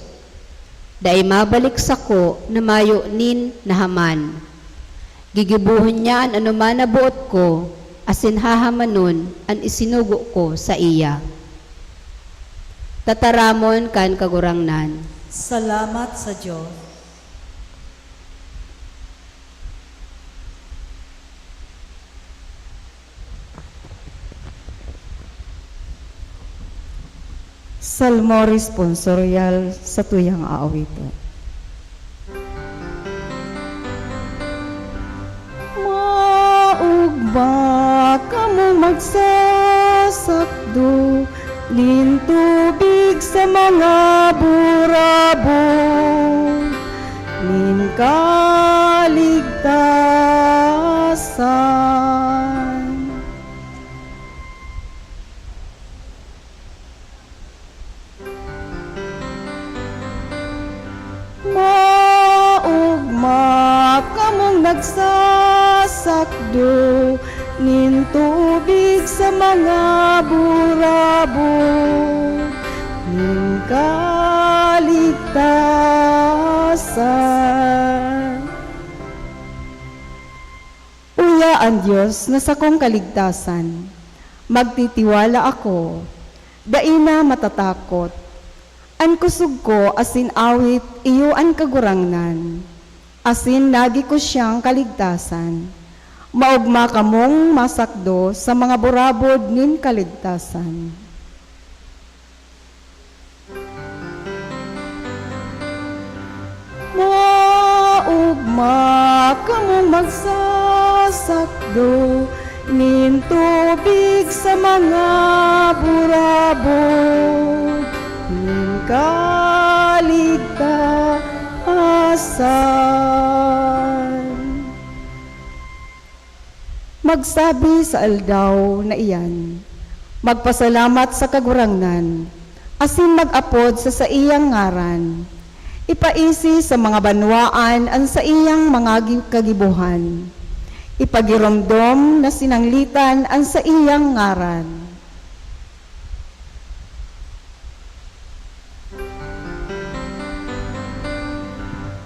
dai mabalik sako na mayo nin nahaman. Gigibohon niya an anoman na boot ko, asin hahamanon an isinugo ko saiya. Tataramon kan Kagurangnan. Salamat sa Dios. Salmo Responsorial sa Tuyang Aawiton. Sasakdo nin tubig sa mga burabod nin kaligtasan. Maogma kamong nagsasakdo nin tubig sa mga burabod nin kaligtasan. Uya an Dios na sakong kaligtasan, magtitiwala ako, dai na matatakot. An kusog ko asin awit iyo an Kagurangnan, asin nagi ko siyang kaligtasan. Maogma kamong masakdo sa mga burabod nin kaligtasan. Maogma kamong magsasakdo nin tubig sa mga burabod nin kaligtasan. Magsabi sa aldaw na iyan, magpasalamat sa Kagurangnan, asin mag-apod sa saiyang ngaran. Ipaisi sa mga banwaan an saiyang mga gi-, kagibohan. Ipagiromdom na sinanglitan an saiyang ngaran.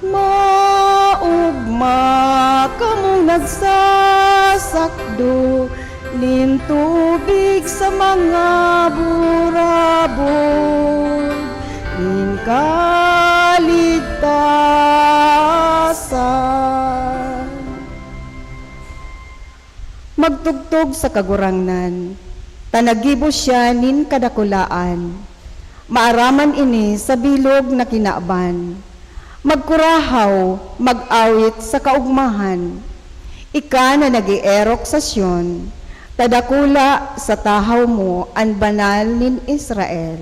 Maogma kamong nagsasakdo nin tubig sa mga burabod nin kaligtasan. Magtugtog sa Kagurangnan, ta naggibo siya nin kadakulaan. Maaraman ini sa bilog na kinaban. Magkurahaw, mag-awit sa kaogmahan. Ika na nag-eerok sa Sion, ta dakula sa tahaw mo an Banal nin Israel.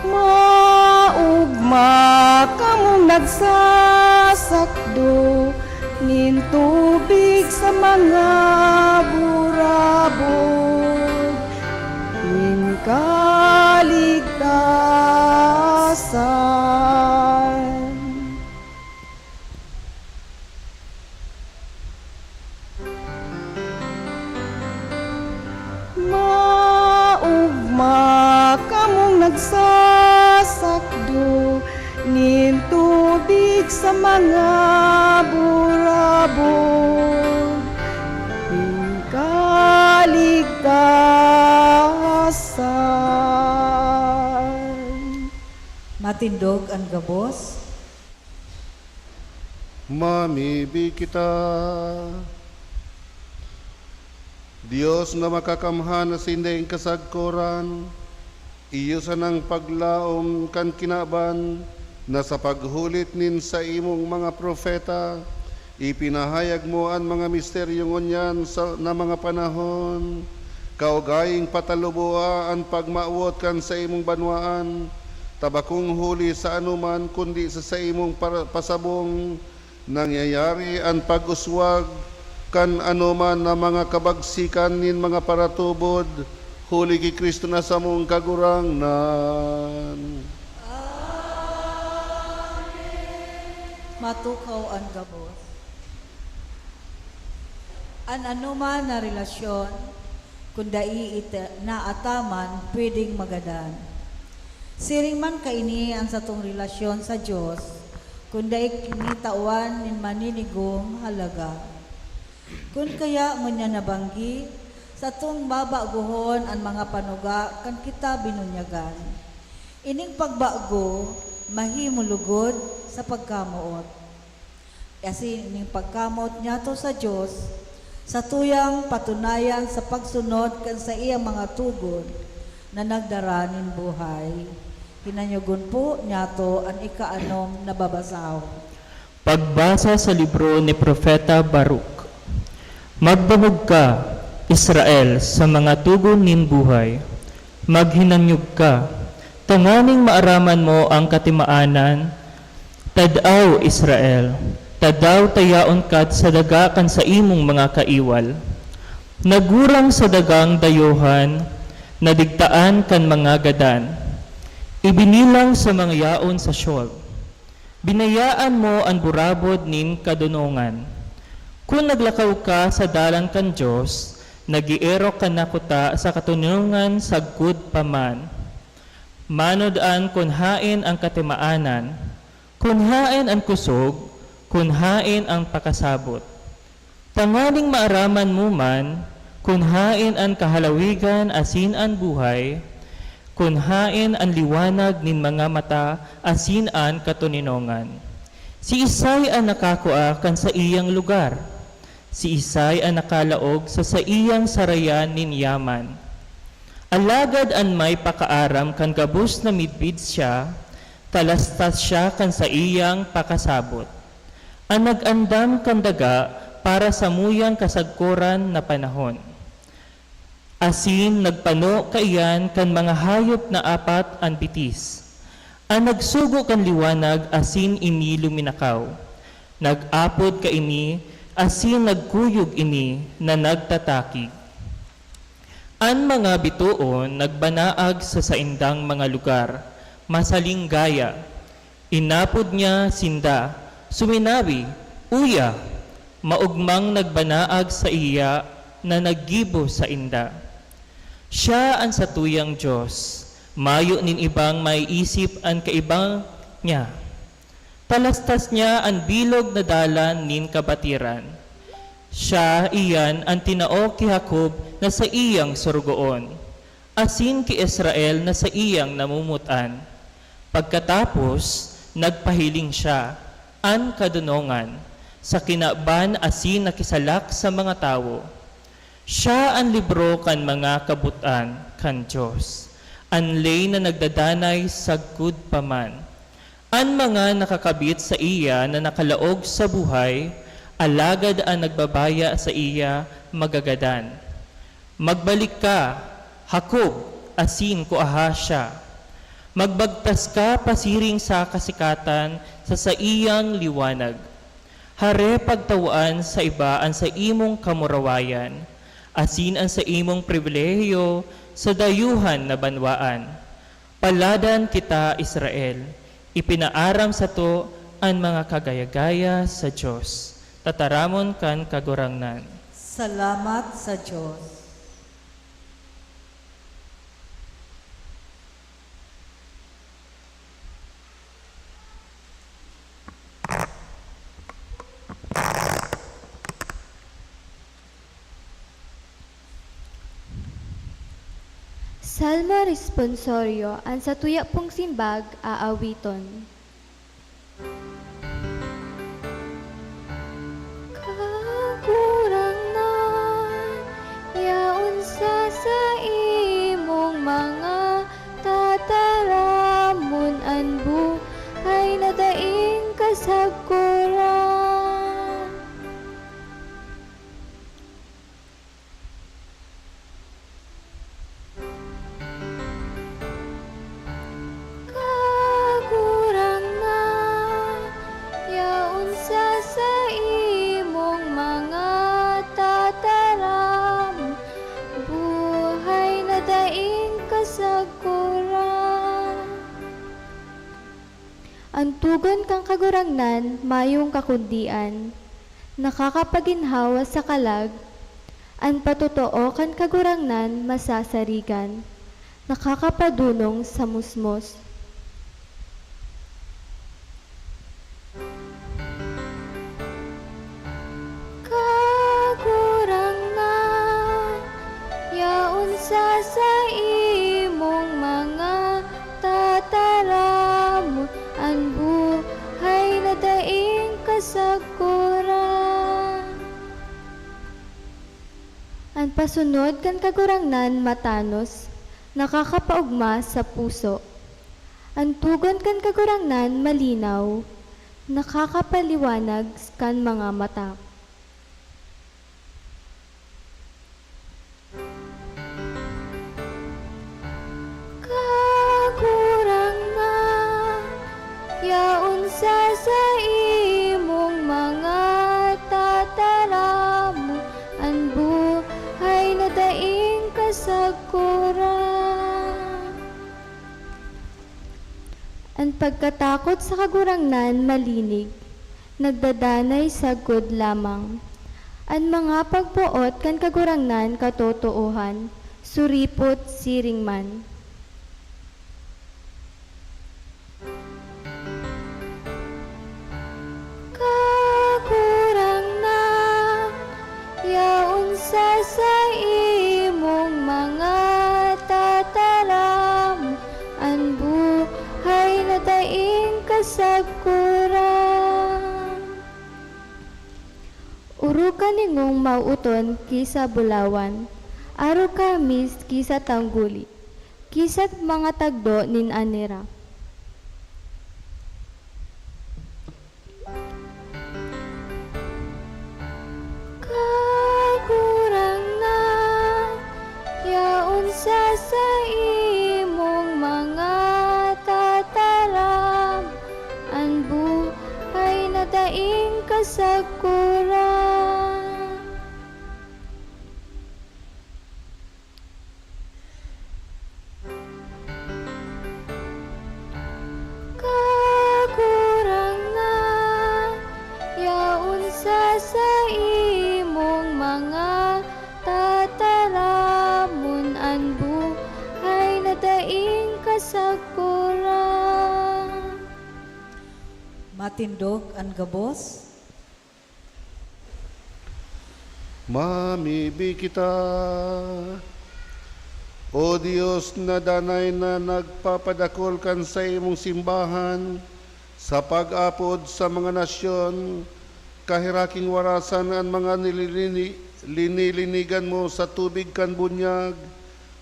Maogma kamong nagsasakdo nin tubig sa mga burabod nin kaligtasan. Maogma kamong nagsasakdo nin tubig sa mga burabod nin kaligtasan. Matindog an gabos. Mamibi kita. Dios na makakamhan asin daing kasagkoran, iyo sanang paglaom kan kinaban na sa paghulit nin saimong mga propeta, ipinahayag mo an mga misteryo ngunyan sa, na mga panahon. Kaugaing pataluboa an pagmawot kan saimong banwaan, ta bakong huli sa anoman kundi sa saimong para-, pasabong nangyayari an pag-uswag kan anoman na mga kabagsikan nin mga paratubod, huli ki Cristo na samong Kagurangnan. Amen. Matukaw an gabos. An anoman na relasyon, kun dai ita-, naataman, pwedeng magadan. Siring man kaini an satong relasyon sa Dios, kun dai kini tawan nin maninigong halaga. Kun kaya ngunyan nabanggi, satong babagohon an mga panuga kan kita binunyagan. Ining pagbago mahimo lugod sa pagkamoot. Asin ining pagkamoot nyato sa Dios, satuyang patunayan sa pagsunod kan saiyang mga tugon na nagdara nin buhay. Hinanyogon po nyato an ikaanom na babasahon. Pagbasa sa libro ni Propeta Baruch. Magdangog ka, Israel, sa mga togon nin buhay. Maghinanyog ka, tanganing maaraman mo an katimaanan. Tadaw, Israel, tadaw ta yaon ka sa daga kan saimong mga kaiwal. Nagurang sa dagang dayohan, nadigtaan kan mga gadan. Ibinilang sa mga yaon sa Sheol. Binayaan mo an burabod nin kadonongan. Kun naglakaw ka sa dalan kan Dios, nag-eerok ka na kuta sa katoninongan sagkod pa man. Manod an kun haen an katimaanan, kun haen an kosog, kun haen an pakasabot. Tanganing maaraman mo man kun haen an kahalawigan asin an buhay, kun haen an liwanag nin mga mata asin an katoninongan. Siisay an nakakua kan saiyang lugar? Siisay an nakalaog sa saiyang sarayan nin yaman? Alagad an may pakaaram kan gabos na midbid siya, talastas siya kan saiyang pakasabot. An nag-andam kan daga para samuyang kasagkoran na panahon, asin nagpano kaiyan kan mga hayop na apat an bitis. An nagsugo kan liwanag asin ini luminakaw. Nag-apod kaini asin nagkuyog ini na nagtatakig. An mga bitoon nagbanaag sa saindang mga lugar, masalinggaya. Inapod niya sinda, suminabi, "Uya!" Maogmang nagbanaag saiya na naggibo sainda. Siya an satuyang Dios, mayo nin ibang maiisip an kaiba niya. Talastas niya an bilog na dalan nin kabatiran. Siya iyan an tinao ki Jacob na saiyang sorogoon, asin ki Israel na saiyang namumot-an. Pagkatapos, nagpahiling siya, an kadonongan, sa kinaban asin nakisalak sa mga tawo. Siya an libro kan mga kabot-an kan Dios, an ley na nagdadanay sagkod pa man. An mga nakakabit saiya na nakalaog sa buhay, alagad an nagbabaya saiya magagadan. Magbalik ka, Jacob, asin kuaha siya. Magbagtas ka pasiring sa kasikatan sa saiyang liwanag. Hare pagtawaan sa iba an saimong kamurawayan, asin an saimong pribilehiyo sa dayuhan na banwaan. Paladan kita, Israel, ipinaaram sato an mga kagaya-gaya sa Dios, tataramon kan Kagurangnan. Salamat sa Dios. Salmo Responsorio, an satuya pong simbag, aawiton. Kagurangnan, yaon sa saimong mga tataramon an buhay na daing kasagkoran. Kagurangnan, yaon sa saimong mga tataram, buhay na daing kasagkoran. An togon kan Kagurangnan mayong kakundian, nakakapaginhawa sa kalag, an patotoo kan Kagurangnan masasarigan, nakakapadunong sa musmos. Kagurangnan, yaon sa saimong mga tataramon an buhay na daing kasagkoran. An pasunod kan Kagurangnan matanos, nakakapaogma sa puso. An togon kan Kagurangnan malinaw, Nakakapaliwanag kan mga mata. Kagurangnan, yaon sa saimong mga tataramon an buhay na daing kasagkoran. An pagkatakot sa Kagurangnan malinig, nagdadanay sagkod lamang. An mga pagboot kan Kagurangnan katotoohan, suripot siring man. Kagurangnan, yaon sa saimong mga tataram an buhay na daing kasagkoran. Orokan ningong mauton ki sa bulawan, arog ka miski sa tangguli, ki sa mga tagdo nin anera. Kagurangnan, yaon sa saimong mga tataram an buhay na daing kasagkoran. Kagurangnan, yaon sa saimong mga tataramon an buhay na daing kasagkoran. Matindog an gabos. Mamibi kita. O Dios na danay na nagpapadakul kan saimong simbahan sa pag-apod sa mga nasyon, kaheraking warasan an mga nililini-, linilinigan mo sa tubig kan bunyag,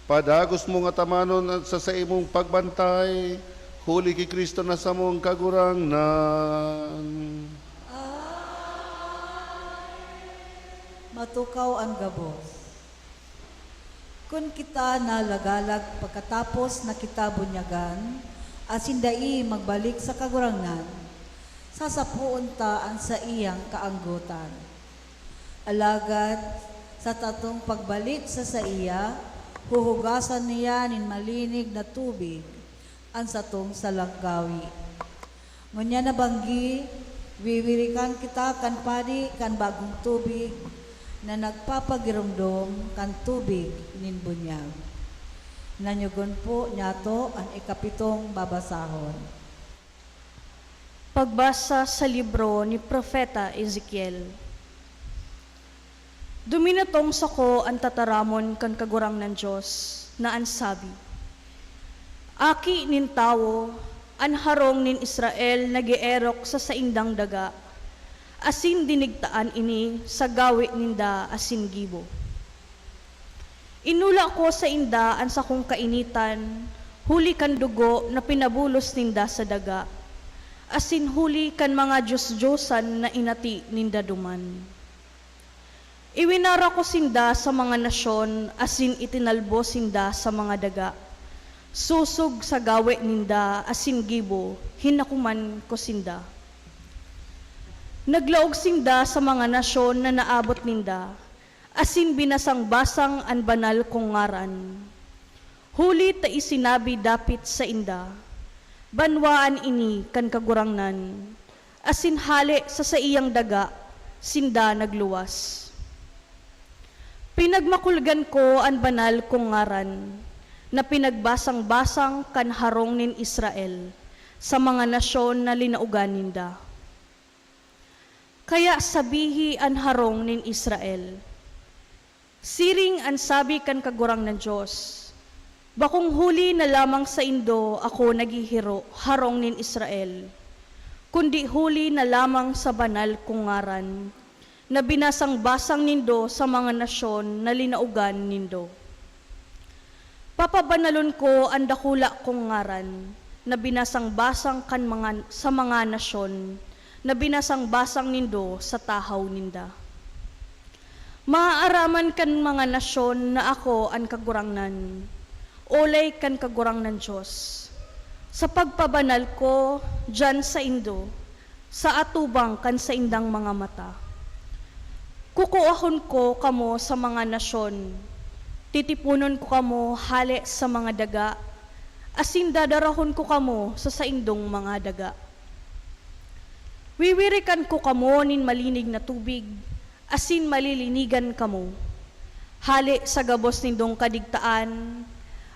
padagos mong atamanon sa saimong pagbantay, huli ki Cristo na samong Kagurangnan. Matukaw an gabos. Kun kita nalagalag pagkatapos na kita bunyagan, asin dai magbalik sa Kagurangnan, sasapoon ta an saiyang kaanggotan. Alagad sa satong pagbalik sa saiya, huhugasan niya nin malinig na tubig an satong salang gawi. Ngunyan na banggi, wiwirikan kita kan padi kan bagong tubig na nagpapagiromdom kan tubig nin bunyag. Nanyugon po niyato an ikapitong babasahon. Pagbasa sa libro ni Propeta Ezekiel. Duminutong sako an tataramon kan Kagurangnan Dios na an sabi, "Aki nin tawo, an harong nin Israel nag-eerok sa saindang daga, asin dinigtaan ini sa gawe ninda asin gibo. Inula ko sainda an sakong kainitan, huli kan dugo na pinabulos ninda sa daga, asin huli kan mga dios-diosan na inati ninda duman." Iwinara ko sinda sa mga nasyon asin itinalbo sinda sa mga daga. Sosog sa gawe ninda asin gibo, hinakoman ko sinda. Naglaog sinda sa mga nasyon na naabot ninda, asin binasang-basang an banal kong ngaran. Huli ta isinabi dapit sainda, "Banwaan ini kan Kagurangnan," asin hale sa saiyang daga sinda nagluwas. Pinagmakulgan ko an banal kong ngaran, na pinagbasang-basang kan harong nin Israel sa mga nasyon na linaogan ninda. Kaya sabihi an harong nin Israel, "Siring an sabi kan Kagurangnan Dios, 'Bakong huli na lamang saindo ako naghihiro harong nin Israel, kundi huli na lamang sa banal kong ngaran, na binasang-basang nindo sa mga nasyon na linaogan nindo. Papabanalon ko an dakula kong ngaran, na binasang-basang kan mga, sa mga nasyon na binasang-basang nindo sa tahaw ninda. Maaaraman kan mga nasyon na ako an Kagurangnan, olay kan Kagurangnan Dios, sa pagpabanal ko diyan saindo, sa atubang kan saindang mga mata. Kukuahon ko kamo sa mga nasyon, titiponon ko kamo hale sa mga daga, asin dadarahon ko kamo sa saindong mga daga. Wiwirikan ko kamo nin malinig na tubig, asin malilinigan kamo. Hale sa gabos nindong kadigtaan,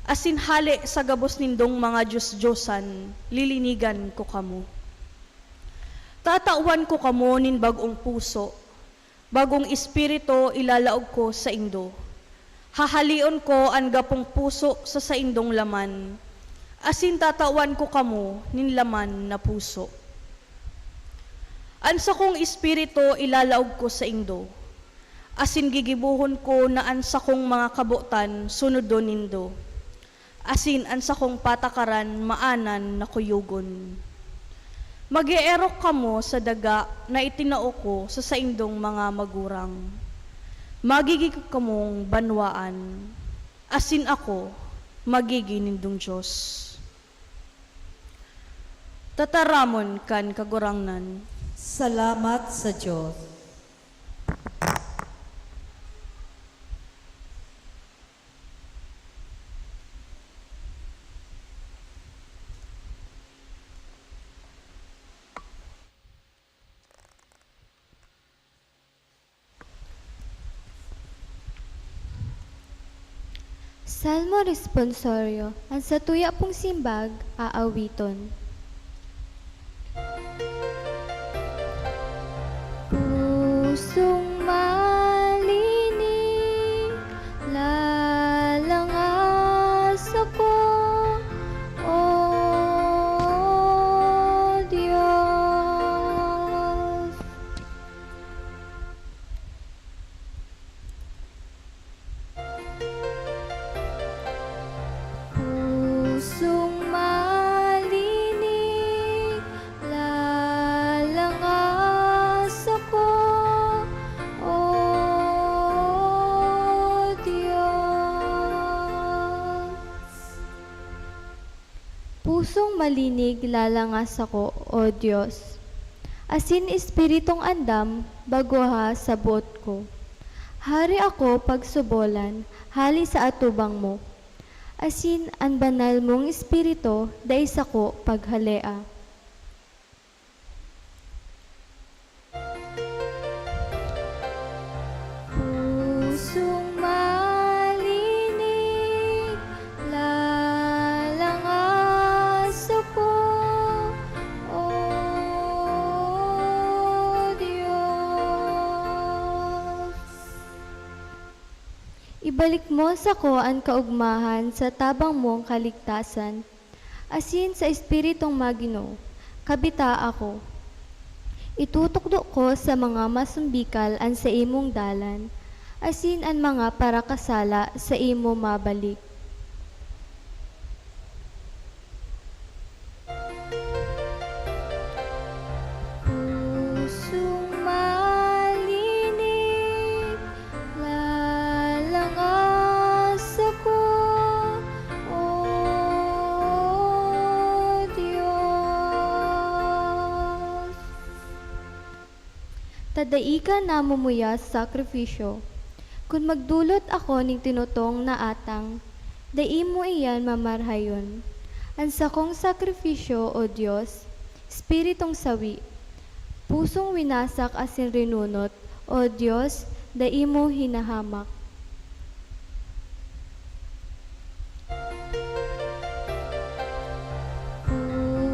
asin hale sa gabos nindong mga dios-diosan, lilinigan ko kamo. Tatawan ko kamo nin bag-ong puso, bagong espiritu ilalaog ko saindo. Hahaleon ko an gapong puso sa saindong laman, asin tatawan ko kamo nin laman na puso. An sakong espiritu ilalaog ko saindo, asin gigibohon ko na an sakong mga kabotan sunodon nindo, asin an sakong patakaran maanan na kuyogon. Mag-eerok kamo sa daga na itinao ko sa saindong mga magurang. Magigin ko kamong banwaan, asin ako magigin nindong Dios. Tataramon kan Kagurangnan. Salamat sa Dios. Salmo Responsorio. An satuya pong simbag, aawiton. Pusong malinig, lalangas ako, O Dios. Pusong malinig, lalangas ako, O Dios. Pusong malinig, lalangas ako, O Dios, asin espiritong andam, bagoha sa boot ko. Hari ako pagsubolan, hale sa atubang mo, asin an banal mong Espiritu dai sako paghalea. Pusong malinig, lalangas ako, O Dios. Ibalik mo sako an kaogmahan sa tabang mong kaligtasan, asin sa Espiritong Maginoo, kabita ako. Itutukdo ko sa mga masumbikal an saimong dalan, asin an mga parakasala saimo mabalik. Pusong malinig, lalangas ako, O Dios. Ta dai ka namumuyas sakrifisyo. Kun magdolot ako nin tinutong na atang, dai mo iyan mamarhayon. An sakong sakrifisyo, O Dios, espiritong sawi, pusong winasak asin rinunot, O Dios, dai mo hinahamak.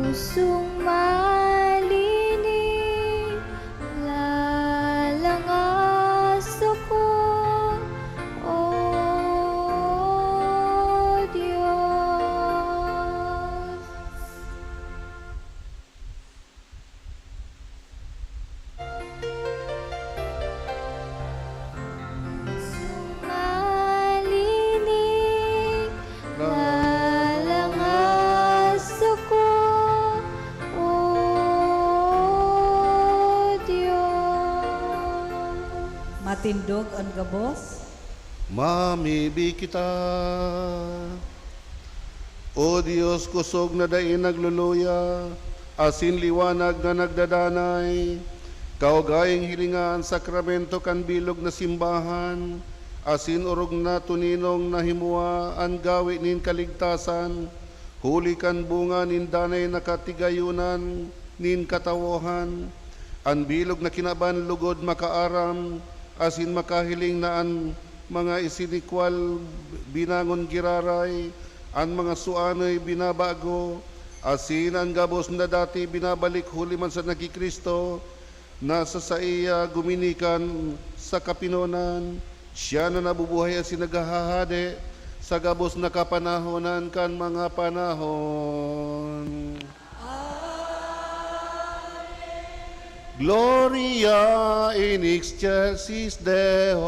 Pusong malinig, lalangas ako, O Dios. Pusong malinig, lalangas ako, Tindog an gabos. Mamibi kita. O Dios, kosog na dai nagluluya, asin liwanag na nagdadanay, kaugayong hilinga an sakramento kan bilog na simbahan, asin orog na toninong na himoa an gawe nin kaligtasan, huli kan bunga nin danay na katigayonan nin katawohan. An bilog na kinaban lugod makaaram, asin makahiling na an mga isinikwal binangon giraray, an mga suanoy binabago, asin an gabos na dati binabalik huli man sa nagki Cristo, na sa saiya guminikan sa kapinonan. Siya na nabubuhay asin naghahade sa gabos na kapanahonan kan mga panahon. Gloria in excelsis Deo.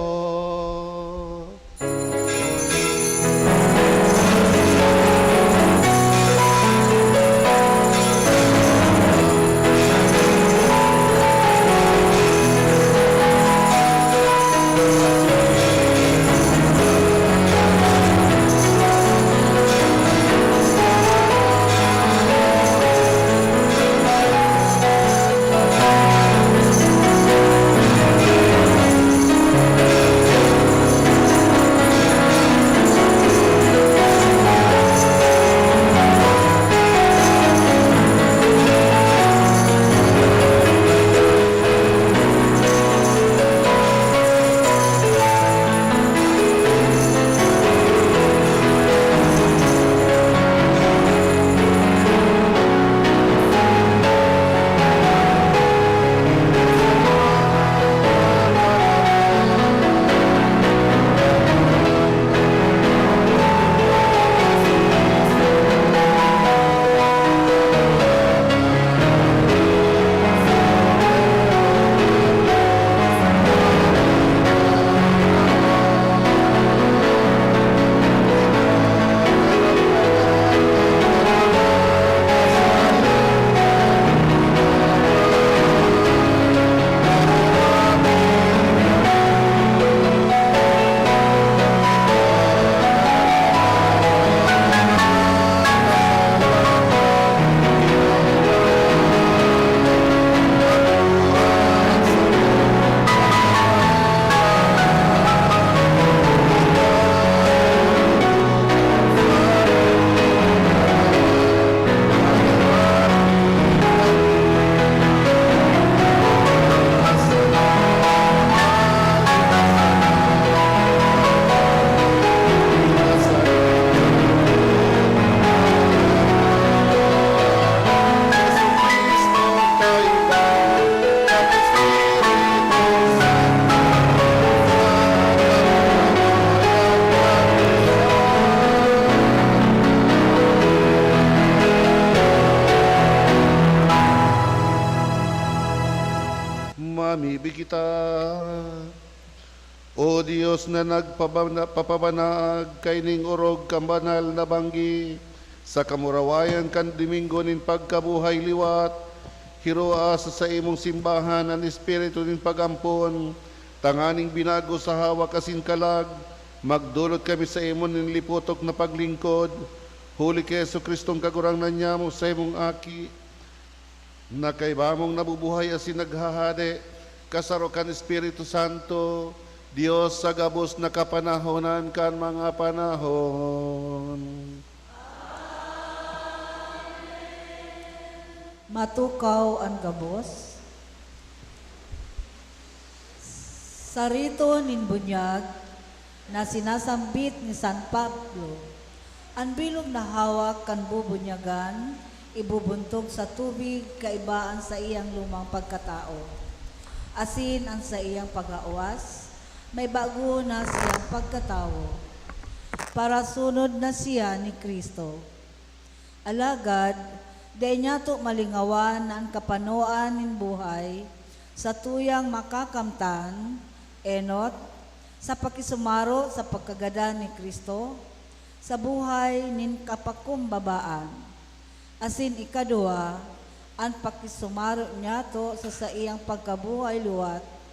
Mamibi kita. O Dios na nagpabana-, papabanaag kaining orog kan banal na banggi, sa kamurawayan kan Domingo nin pagkabuhay liwat, hiroa sa saimong simbahan an espiritu nin pag-ampon, tanganing binago sa hawak asin kalag, magdolot kami sa imo nin lipotok na paglingkod, huli ki Jesu-Cristong Kagurangnan nyamo, saimong Aki, na kaiba mong nabubuhay asin naghahade, kasaro kan Espiritu Santo, Dios sa gabos na kapanahonan kan mga panahon. Matukaw an gabos. Sa rito nin bunyag na sinasambit ni San Pablo, an bilog na hawak kan bubunyagan ibubuntog sa tubig kaiba an saiyang lumang pagkatao, asin an saiyang pag-awas may bago na siyang pagkatawo. Parasunod na siya ni Cristo. Alagad, dai niyato malingawan na an kapanoan nin buhay satuyang makakamtan, enot, sa pakisumaro sa pagkagadan ni Cristo, sa buhay nin kapakumbabaan, asin ikaduwa, an pakisumaro niyato sa saiyang pagkabuhay liwat,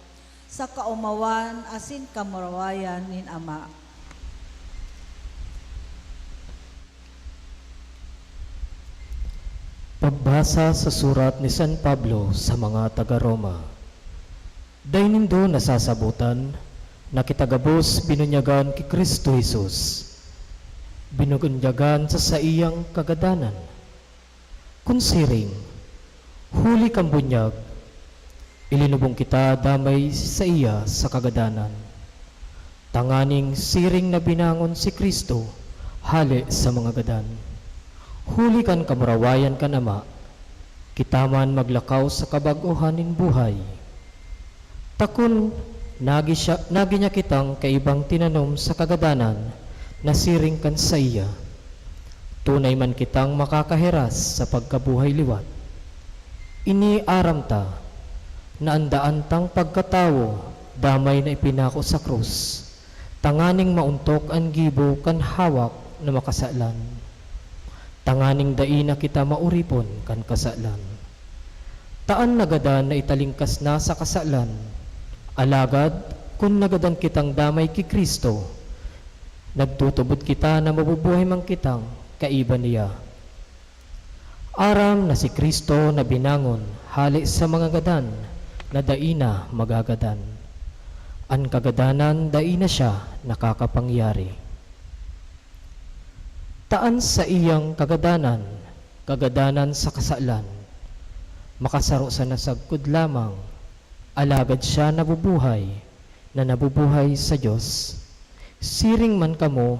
sa kaomawan asin kamurawayan nin Ama. Pagbasa sa surat ni San Pablo sa mga taga Roma. Dai nindo nasasabotan na kita gabos binunyagan ki Cristo Jesus, binunyagan sa saiyang kagadanan? Kun siring, huli kan bunyag, ilinubong kita damay saiya sa kagadanan, tanganing siring na binangon si Cristo hale sa mga gadan, huli kan kamurawayan kan Ama, kita man maglakaw sa kabag-ohan nin buhay. Ta kun nagi siya, nagi niya kitang kaibang tinanom sa kagadanan na siring kan saiya, tunay man kitang makakahiras sa pagkabuhay liwat. Ini aram ta, na an daan tang pagkatawo damay na ipinako sa krus, tanganing maontok an gibo kan hawak na makasalan, tanganing dai na kita maoripon kan kasalan. Ta an nagadan na italingkas na sa kasalan. Alagad kun nagadan kitang damay ki Cristo, nagtutubod kita na mabubuhay man kitang kaiba niya. Aram na si Cristo na binangon hale sa mga gadan na dai na magagadan. An kagadanan dai na siya nakakapangyari. Ta an saiyang kagadanan, kagadanan sa kasalan, makasaro sana sagkod lamang, alagad siya nabubuhay, na nabubuhay sa Dios. Siring man kamo,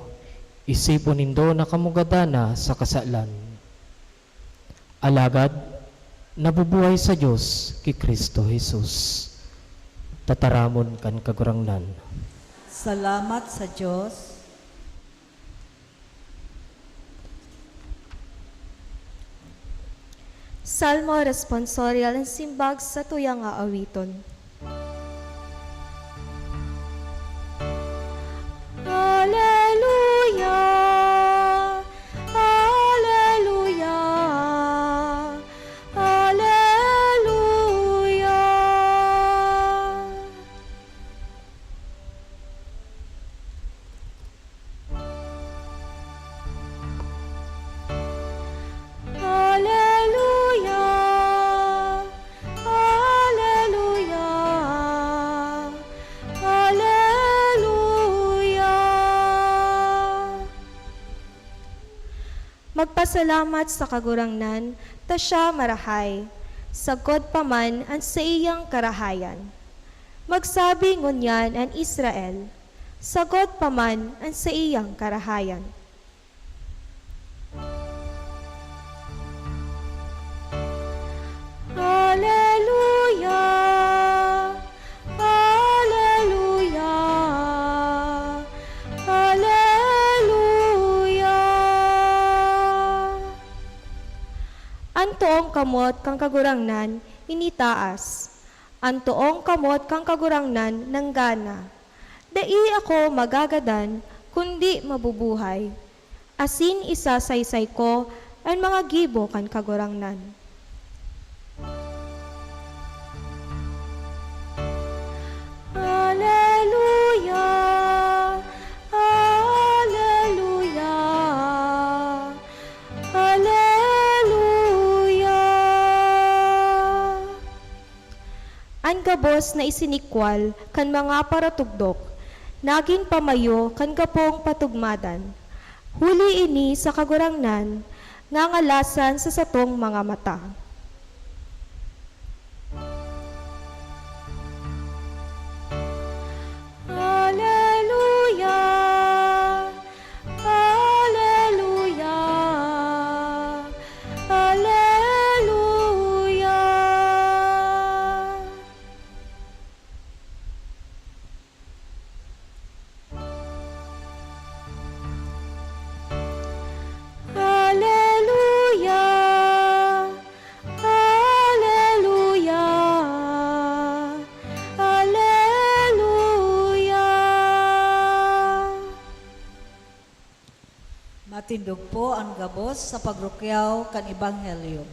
isipon nindo na kamo gadan na sa kasalan, alagad nabubuhay sa Dios ki Cristo Jesus. Tataramon kan Kagurangnan. Salamat sa Dios. Salmo Responsorial, an simbag sa tuyang aawiton. Aleluya! Aleluya! Aleluya! Aleluya! Aleluya! Aleluya! Magpasalamat sa Kagurangnan, ta siya marahay, sagkod pa man an saiyang karahayan. Magsabi ngunyan an Israel, sagkod pa man an saiyang karahayan. Aleluya! Aleluya! Aleluya! An toong kamot kan Kagurangnan initaas. An toong kamot kan Kagurangnan nanggana. Dai ako magagadan, kundi mabubuhay, asin isasaysay ko an mga gibo kan Kagurangnan. Aleluya! Aleluya! Aleluya! An gabos na isinikwal kan mga paratugdok nagin pamayo kan gapong patugmadan. Huli ini sa Kagurangnan, ngangalasan sa satong mga mata. Aleluya! Aleluya! Aleluya! Aleluya! Aleluya! Aleluya! Matindog po an gabos sa pagrukyaw kan Ebanghelyo.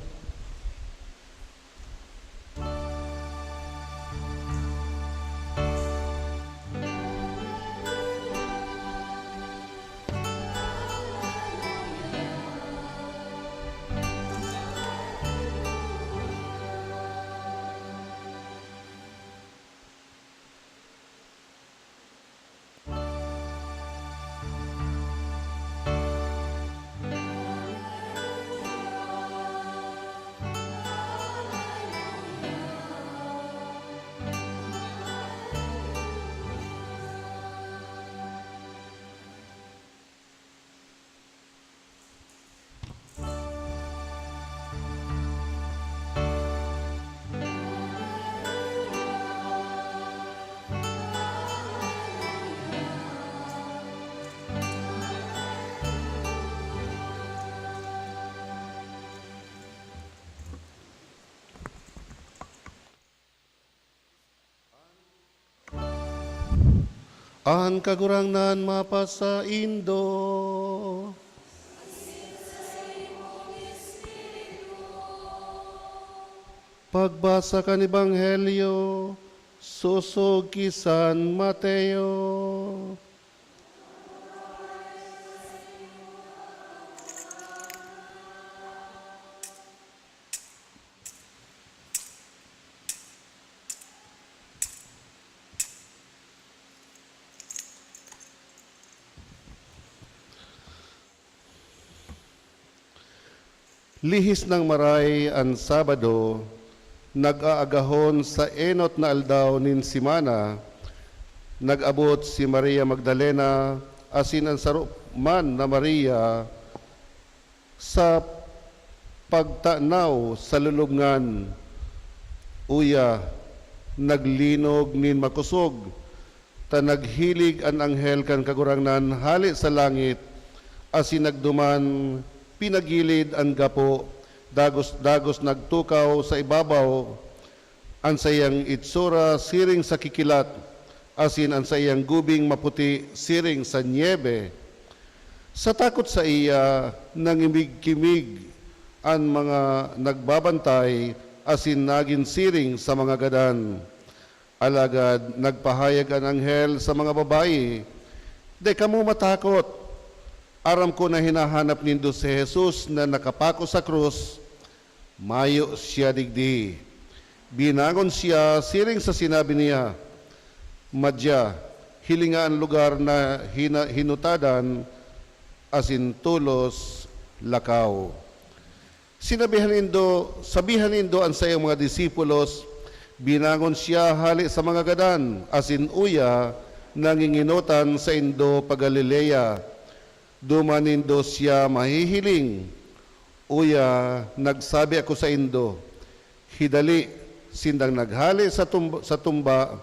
An Kagurangnan mapasaindo. Pagbasa kan Ebanghelyo sosog ki San Mateo. Lihis nang maray an Sabado, nag-aagahon sa enot na aldaw nin semana, nag-abot si Maria Magdalena asin an saro man na Maria sa pagtanaw sa lulubngan. Uya, naglinog nin makosog, ta naghilig an anghel kan Kagurangnan hale sa langit, asin nagduman, pinagilid an gapo, dagos-dagos nagtukaw sa ibabaw, an saiyang itsura siring sa kikilat, asin an saiyang gubing maputi siring sa nyebe. Sa takot saiya, nangimig-kimig an mga nagbabantay asin nagin siring sa mga gadan. Alagad nagpahayag an anghel sa mga babayi, "Dai kamo matakot! Aram ko na hinahanap nindo si Jesus na nakapako sa krus. Mayo siya digdi. Binangon siya siring sa sinabi niya. Madya, hilinga an lugar na hina-, hinutadan, asin tolos lakaw." Sinabihan nindo, sabihan nindo an saiyang mga disipulos, "Binangon siya hale sa mga gadan, asin uya, nangingenotan saindo pa Galilea. Duman nindo siya mahihiling." Uya, nagsabi ako saindo, hidali sindang naghale sa tumb-, sa tumba,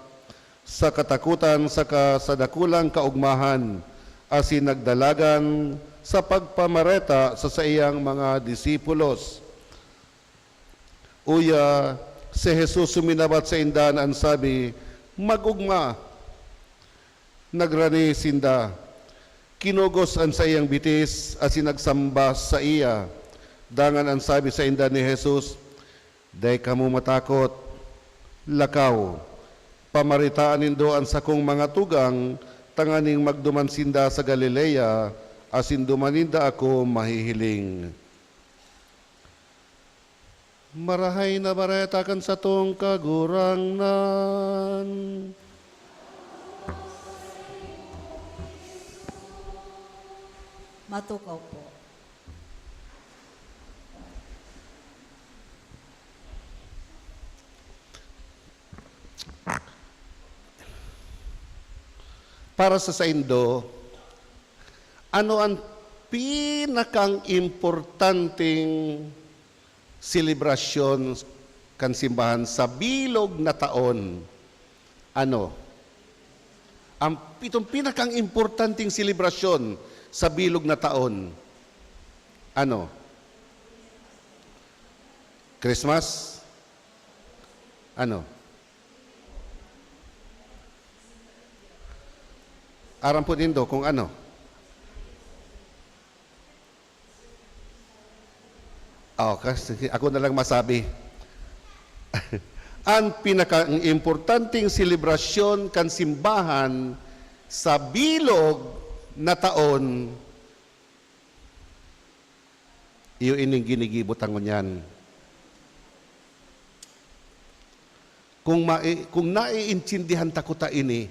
sa katakotan saka sa dakulang kaogmahan, asin nagdalagan sa pagpamareta sa saiyang mga disipulos. Uya, si Jesus suminabat sainda na an sabi, "Mag-ogma." Nagrani sinda. Kinugos an saiyang bitis asin nagsamba saiya. Dangan an sabi sainda ni Jesus, "Dai kamo matakot. Lakaw, pamaretaan nindo an sakong mga tugang tanganing magduman sinda sa Galilea, asin duman ninda ako mahihiling." Marahay na Bareta kan satong Kagurangnan. Matukaw po. Para sa saindo, ano an pinakang importanteng selebrasyon kan simbahan sa bilog na taon? Ano? Ang pitong pinakang importanteng selebrasyon sa bilog na taon? Ano? Christmas? Ano? Aram po nindo kung ano? Oh, kasi ako na lang masabi. Ang pinakaimportanteng selebrasyon kan simbahan sa bilog na taon, iyo ining ginigibo ta ngunyan. Kung mai-, kung naiintindihan ta kuta ini,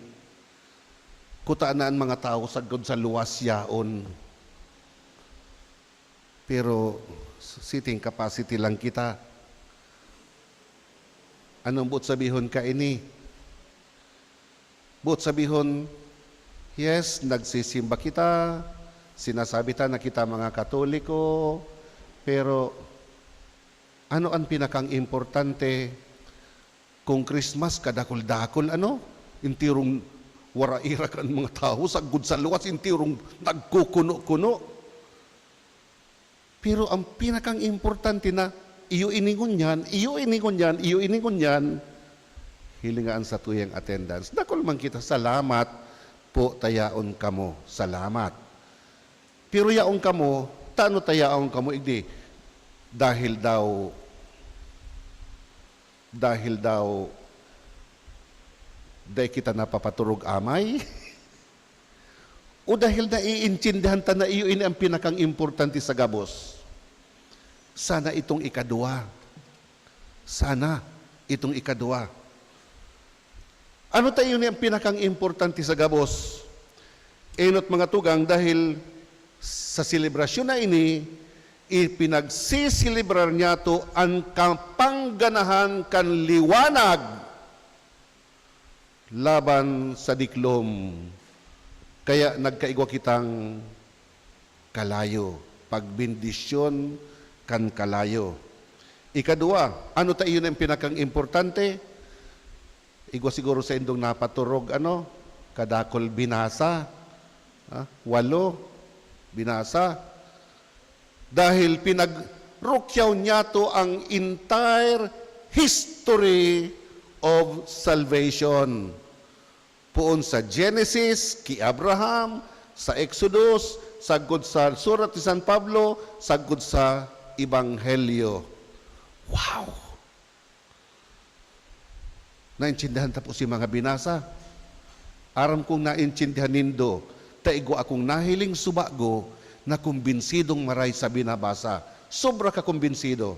kuta na an mga tawo sagkod sa luwas yaon. Pero seating capacity lang kita. Anong boot sabihon kaini? Boot sabihon, yes, nagsisimba kita, sinasabi ta na kita mga Katoliko, pero ano an pinakang importante? Kung Christmas, kadakul-dakul, ano? Enterong waraira kan mga tawo, sagkod sa luwas, enterong nagkukuno-kuno. Pero ang pinakang importante na, iyo ini ngunyan, iyo ini ngunyan, iyo ini ngunyan, hilinga an satuyang attendance. Dakul man kita salamat po ta yaon kamo. Salamat. Pero yaon kamo, tano ta yaon kamo igdi? Dahil daw, dahil daw, dai kita napapaturog amay? O dahil naiintindihan ta na iyo ini ang pinakang-importante sa gabos? Sana itong ikaduwa. Sana itong ikaduwa. Ano ta ini ang pinakang-importante sa gabos? Enot, mga tugang, dahil sa selebrasyon na ini, ipinagseselebrar niyato an kapangganahan kan liwanag laban sa diklom. Kaya nagkaigwa kitang kalayo, pagbendisyon kan kalayo. Ikaduwa, ano ta iyon ang pinakang-importante? Igwa siguro sa indong napaturog, ano, kadakol binasa, ah, walo, binasa. Dahil pinagrukyaw niyato ang entire history of salvation. Poon sa Genesis, ki Abraham, sa Exodus, sagkod sa surat ni San Pablo, sagkod sa Ebanghelyo. Wow! Naintindihan ta po si mga binasa? Aram kong naintindihan nindo, ta igwa akong nahiling subago na kumbinsidong maray sa binabasa. Sobra ka kumbinsido.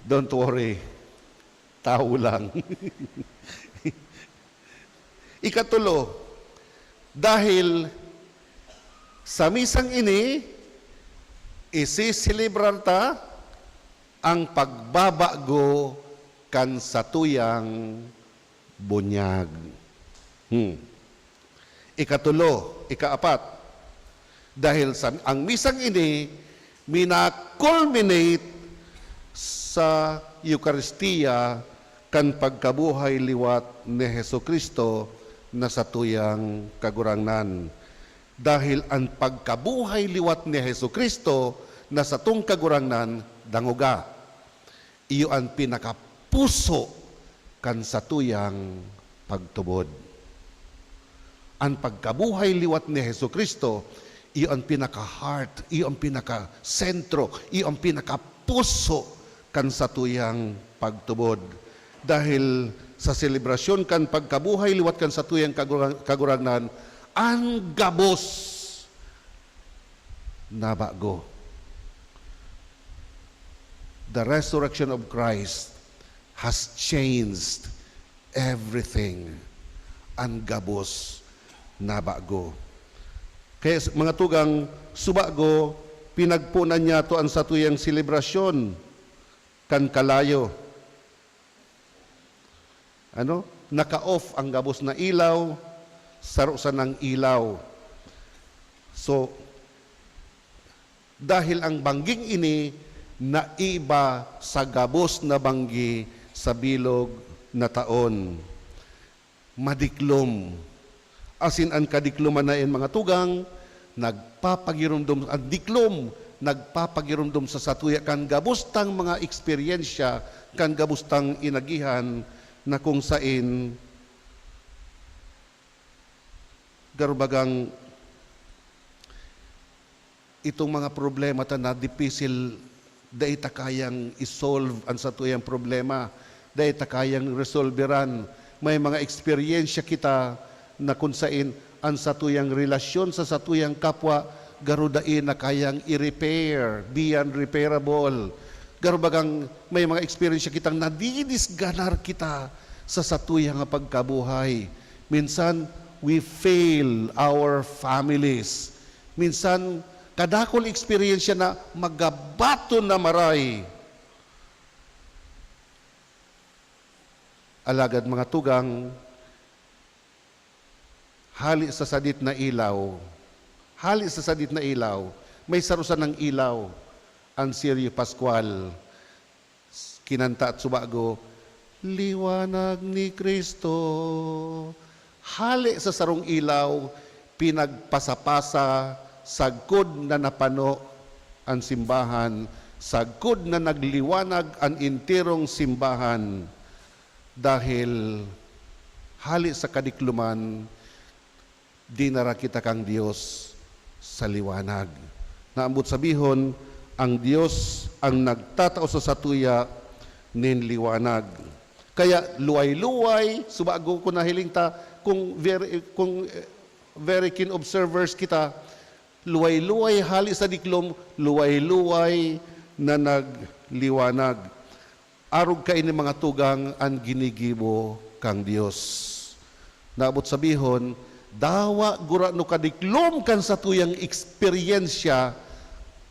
Don't worry. Tawo lang. Ikatulo, dahil sa misang ini, isiselebrar ta ang pagbabago kan satuyang bunyag. Hmm. Ikatulo, ikaapat, dahil sa, ang misang ini mina-culminate sa Eukaristia kan pagkabuhay liwat ni Jesu-Cristo na satuyang Kagurangnan. Dahil an pagkabuhay liwat ni Jesu-Cristo na satong Kagurangnan, dangoga. Iyo an pinakapuso kan satuyang pagtubod. An pagkabuhay liwat ni Jesu-Cristo, iyo an pinaka-heart, iyo an pinakasentro, iyo an pinakapuso kan satuyang pagtubod. Dahil sa selebrasyon kan pagkabuhay liwat kan satuyang Kagurang-, Kagurangnan, an gabos nabago. The resurrection of Christ has changed everything. An gabos nabago. Kaya, s-, mga tugang, subago, pinagponan niyato an satuyang selebrasyon kan kalayo. Ano? Naka-off ang gabos na ilaw, saro sanang ilaw. So, dahil ang bangging ini naiba sa gabos na banggi sa bilog na taon. Madiklom. Asin an kadikloman na iyan, mga tugang, nagpapagiromdom, an diklom, nagpapagiromdom sa satuya kan gabos tang mga eksperyensya, kan gabos tang inagihan na kung sain, garo bagang itong mga problema ta na dipisil, dai ta kayang i-solve an satuyang problema, dai ta kayang resolberan. May mga eksperyensya kita na kun sain an satuyang relasyon sa satuyang kapwa garo dai na kayang i-repair, beyond repairable. Garo bagang may mga eksperyensya kitang nadidisganar kita sa satuya nga pagkabuhay. Minsan, we fail our families. Minsan, kadakul eksperyensya na magabaton na maray. Alagad, mga tugang, hali sa sadit na ilaw, hali sa sadit na ilaw, may saro sanang ilaw, an Sirio Pascual. Kinanta at subago, "Liwanag ni Cristo." Hale sa sarong ilaw, pinagpasapasa sagkod na napano an simbahan Sagkod na nagliwanag an enterong simbahan dahil hale sa kadikloman, dinara kita kan Dios sa liwanag. Naambot sabihon, ang Dios ang nagtatao sa satuya nin liwanag. Kaya luway-luway, subago ko nahiling ta, kung very, kung, eh, very keen observers kita, luway-luway hale sa diklom, luway-luway na nagliwanag. Arog kaini, mga tugang, an ginigibo kan Dios. Naabot sabihon, dawa gurano kadiklom kan satuyang eksperyensya,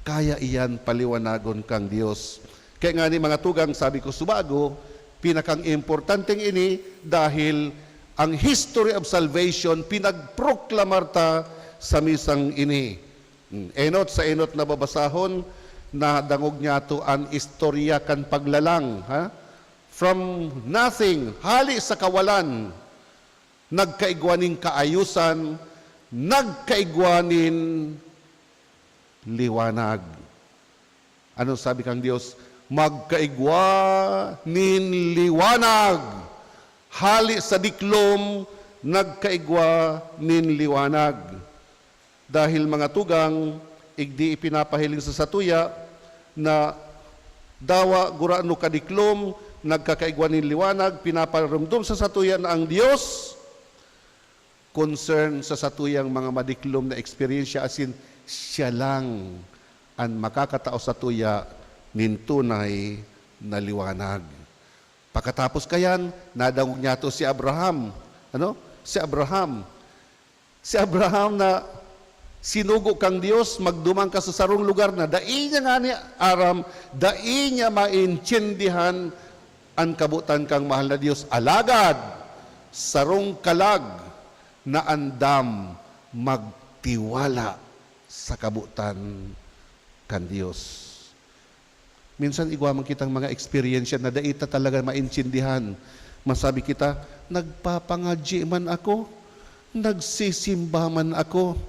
kaya iyan paliwanagon kan Dios. Kaya ngani, mga tugang, sabi ko subago, pinakang importanteng ini dahil ang history of salvation pinagproklamar ta sa misang ini. Hmm, enot sa enot na babasahon, nadangog niyato an istorya kan paglalang, ha? From nothing, hale sa kawalan, nagkaigwa nin kaayosan, nagkaigwa nin liwanag. Anong sabi kan Dios? "Magkaigwa nin liwanag." Hale sa diklom, nagkaigwa nin liwanag. Dahil, mga tugang, igdi ipinapahiling sa satuya na dawa gurano kadiklom, nagkakaigwa nin liwanag, pinaparomdom sa satuya na ang Dios concern sa satuyang mga madiklom na eksperyensya, asin siya lang an makakatao satuya nin tunay na liwanag. Pakatapos kayan, nadangog niyato si Abraham. Ano? Si Abraham. Si Abraham na sinugo kan Dios, "Magduman ka sa sarong lugar na dai niya ngani aram, dai niya maintindihan an kabotan kan mahal na Dios. Alagad sarong kalag na andam magtiwala sa kabotan kan Dios." Minsan igwa man kitang mga eksperyensya na dai ta talaga maintindihan. Masabi kita, "Nagpapangadyi man ako, nagsisimba man ako,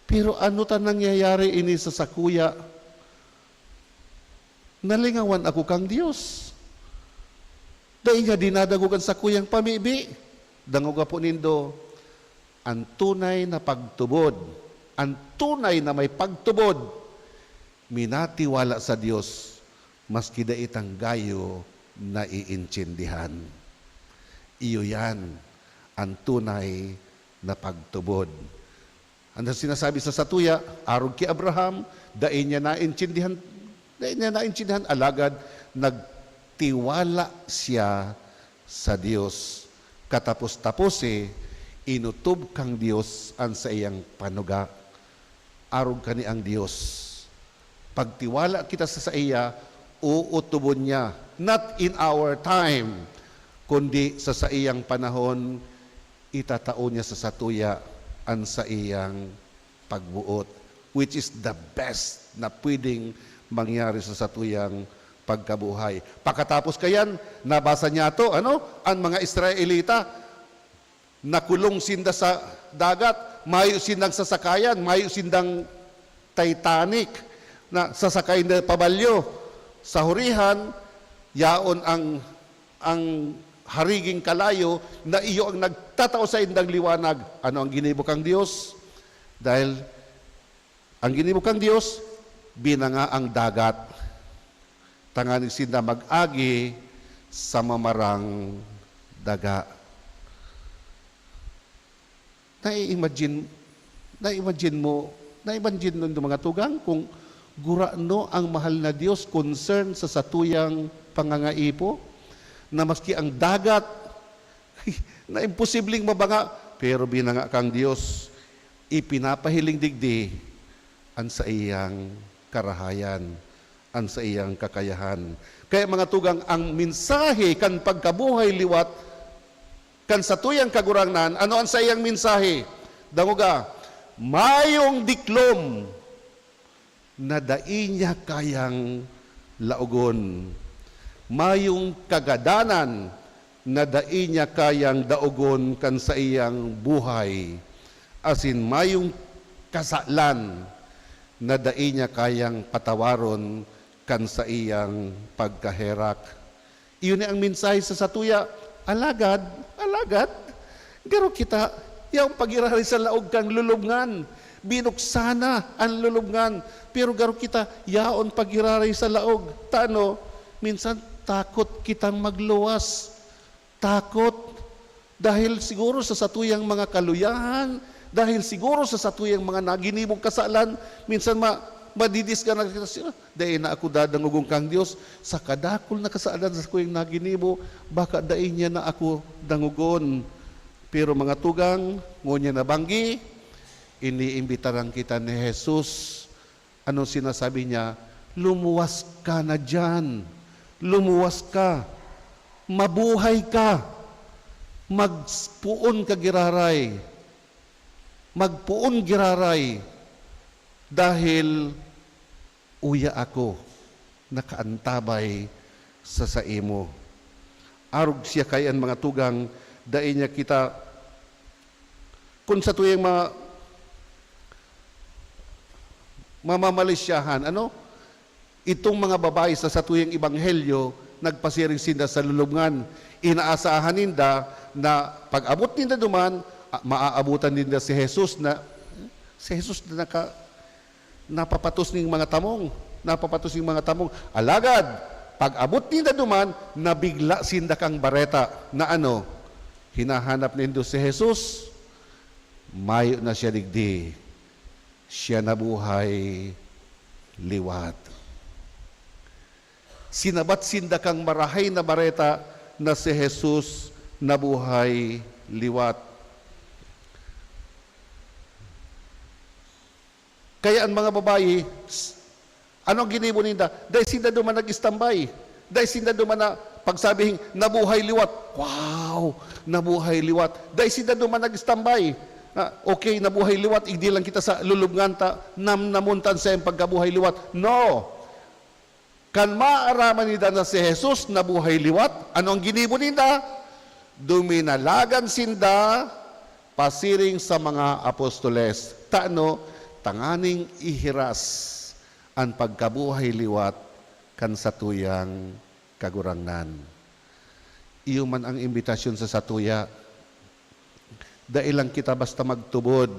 pero ano ta nangyayari ini sa sakuya? Nalingawan ako kan Dios. Dai niya dinadangog an sakuyang pamibi." Dangoga po nindo, an tunay na pagtubod, an tunay na may pagtubod, minatiwala sa Dios, maski dai tang gayo naiintindihan. Iyo yan, an tunay na pagtubod. Ano sinasabi sa satuya? Arog ki Abraham, dai niya naintindihan, dai niya naintindihan, alagad nagtiwala siya sa Dios. Katapos-taposi, inotob kan Dios an saiyang panuga. Arog kani ang Dios. Pagtiwala kita sa saiya, ootobon niya, not in our time, kundi sa saiyang panahon, itatao niya sa satuya an saiyang pagboot, which is the best na pwedeng mangyari sa satuyang pagkabuhay. Pakatapos kayan, nabasa niyato, ano, an mga Israelita, nakulong sinda sa dagat, mayo sindang sasakayan, mayo sindang Titanic na sasakay na pabalyo. Sa hurihan, yaon ang, ang hariging kalayo na iyo ang nagtatao saindang liwanag. Ano ang ginibo kan Dios? Dahil ang ginibo kan Dios, binanga ang dagat, tanganing sinda mag-agi sa mamarang daga. Nai-imagine, nai-imagine mo, nai-imagine mo, mga tugang, kung gurano ang mahal na Dios concern sa satuyang pangangaipo, na maski ang dagat na imposibleng mabanga, pero binanga kang Dios, ipinapahiling digdi an saiyang karahayan, an saiyang kakayahan. Kaya, mga tugang, ang mensahe kan pagkabuhay liwat kan satuyang Kagurangnan, ano an saiyang mensahe? Dangoga, mayong diklom na dai niya kayang laogon. Mayong kagadanan na dai niya kayang daogon kan saiyang buhay, asin mayong kasalan na dai niya kayang patawaron kan saiyang pagkaherak. Iyo ni ang mensahe sa satuya. Alagad, alagad, garo kita, yaon pagiraray sa laog kan lulubngan. Binuksan na an lulubngan, pero garo kita, yaon pagiraray sa laog. Tano, minsan takot kitang magluwas. Takot. Dahil siguro sa satuyang mga kaluyahan, dahil siguro sa satuyang mga naginibong kasalan, minsan ma-, madidisgana kita, "Siya, dai na ako dadangogon kang Dios. Sa kadakul na kasalan sa sakuyang naginibo, baka dai niya na ako dangogon." Pero mga tugang, ngunyan na banggi, iniimbitaran kita ni Jesus. Anong sinasabi niya? "Lumuwas ka na diyan. Lumuwas ka. Mabuhay ka. Magpoon ka giraray. Magpoon giraray. Dahil uya ako, nakaantabay sa saimo." Arog siya kaiyan, mga tugang, dai niya kita, kun satuyang ma-, mamamalisyahan, ano? Itong mga babae sa satuyang ebanghelyo, nagpasiring sinda sa lulubngan. Inaasahan ninda na pag-abot ninda duman, ah, maaabutan ninda si Jesus na, si Jesus na naka-, napapatos ning mga tamong, napapatos ning mga tamong. Alagad, pag-abot ninda duman, nabigla sinda kan bareta na ano, hinahanap nindo si Jesus, mayo na siya digdi. Siya nabuhay liwat. Sinabat sinda kan Marahay na Bareta na si Jesus nabuhay liwat. Kaya an mga babayi, s-, ano an ginibo ninda? Dai sinda duman nag-istambay. Dai sinda duman na pagsabihing, "Nabuhay liwat." Wow! Nabuhay liwat. Dai sinda duman nag-istambay. Na, okay, nabuhay liwat, igdi lang kita sa lulubngan ta, namnamon ta an saiyang pagkabuhay liwat. No! Kan maaraman ninda na si Jesus nabuhay liwat, ano an ginibo ninda? Duminalagan sinda pasiring sa mga apostoles. Tano? Tanganing ihiras an pagkabuhay liwat kan satuyang Kagurangnan. Iyo man ang imbitasyon sa satuya. Dai lang kita basta magtubod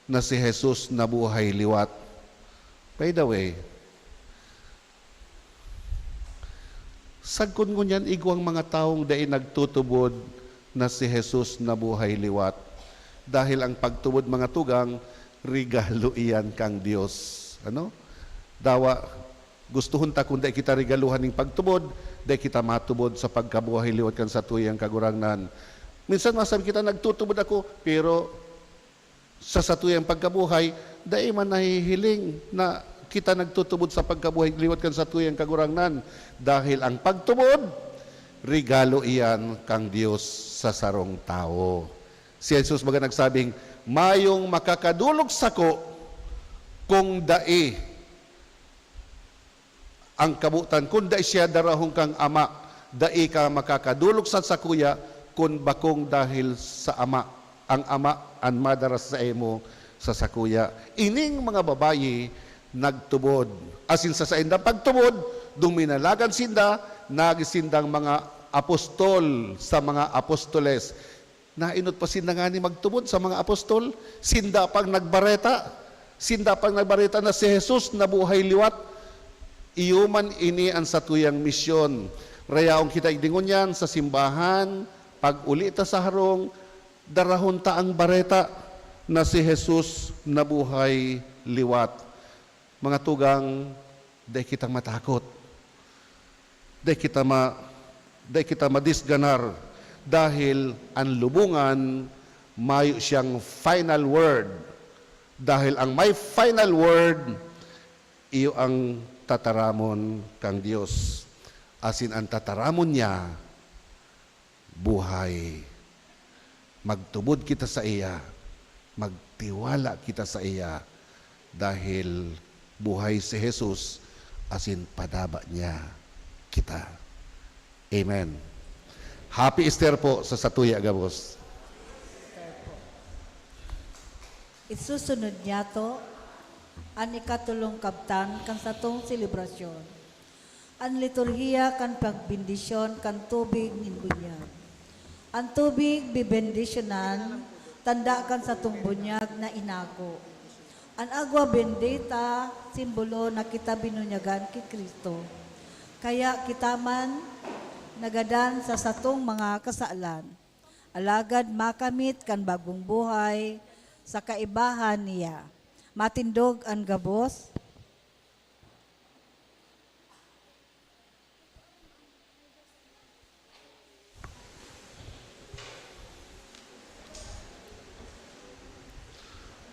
na si Jesus nabuhay liwat. By the way, sagkod ngunyan igwang mga tawong dai nagtutubod na si Jesus nabuhay liwat. Dahil ang pagtubod, mga tugang, regalo iyan kan Dios. Ano? Dawa, gustohon ta kun dai kita regaluhan nin pagtubod, dai kita matubod sa pagkabuhay liwat kan satuyang Kagurangnan. Minsan masabi kita, "Nagtutubod ako," pero sa satuyang pagkabuhay, dai man nahihiling na kita nagtutubod sa pagkabuhay liwat kan satuyang Kagurangnan. Dahil ang pagtubod, regalo iyan kan Dios sa sarong tawo. Si Jesus baga nagsabing, "Mayong makakadolok sako kung dai ang kabotan, kun dai siya darahon kan Ama, dai ka makakadolok sa sakuya kun bakong dahil sa Ama. Ang Ama an madara saimo sa sakuya." Ining mga babayi nagtubod. Asin sa saindang pagtubod, duminalagan sinda, nagin sindang mga apostol sa mga apostoles. Nainot pa sinda ngani magtubod sa mga apostol, sinda pang nagbareta. Sinda pang nagbareta na si Jesus nabuhay liwat. Iyo man ini an satuyang misyon. Rayaon kita igdi ngunyan sa simbahan, pag-uli ta sa harong, darahon ta ang bareta na si Jesus nabuhay liwat. Mga tugang, dai kita matakot. Dai kita ma-, dai kita madisganar, dahil an lubongan mayo siyang final word. Dahil ang may final word, iyo ang tataramon kan Dios. Asin an tataramon niya, buhay. Magtubod kita saiya, magtiwala kita saiya, dahil buhay si Jesus asin padaba niya kita. Amen. Happy Easter po sa satuya gabos. Isusunod niyato an ikatolong kabtan kan satong selebrasyon. An liturhiya kan pagbendisyon kan tubig nin bunyag. An tubig bebendisyonan, tanda kan satong bunyag na inako. An agwa bendita, simbolo na kita binunyagan ki Cristo. Kaya kita man nagadan sa satong mga kasalan. Alagad makamit kan bagong buhay sa kaibahan niya. Matindog an gabos.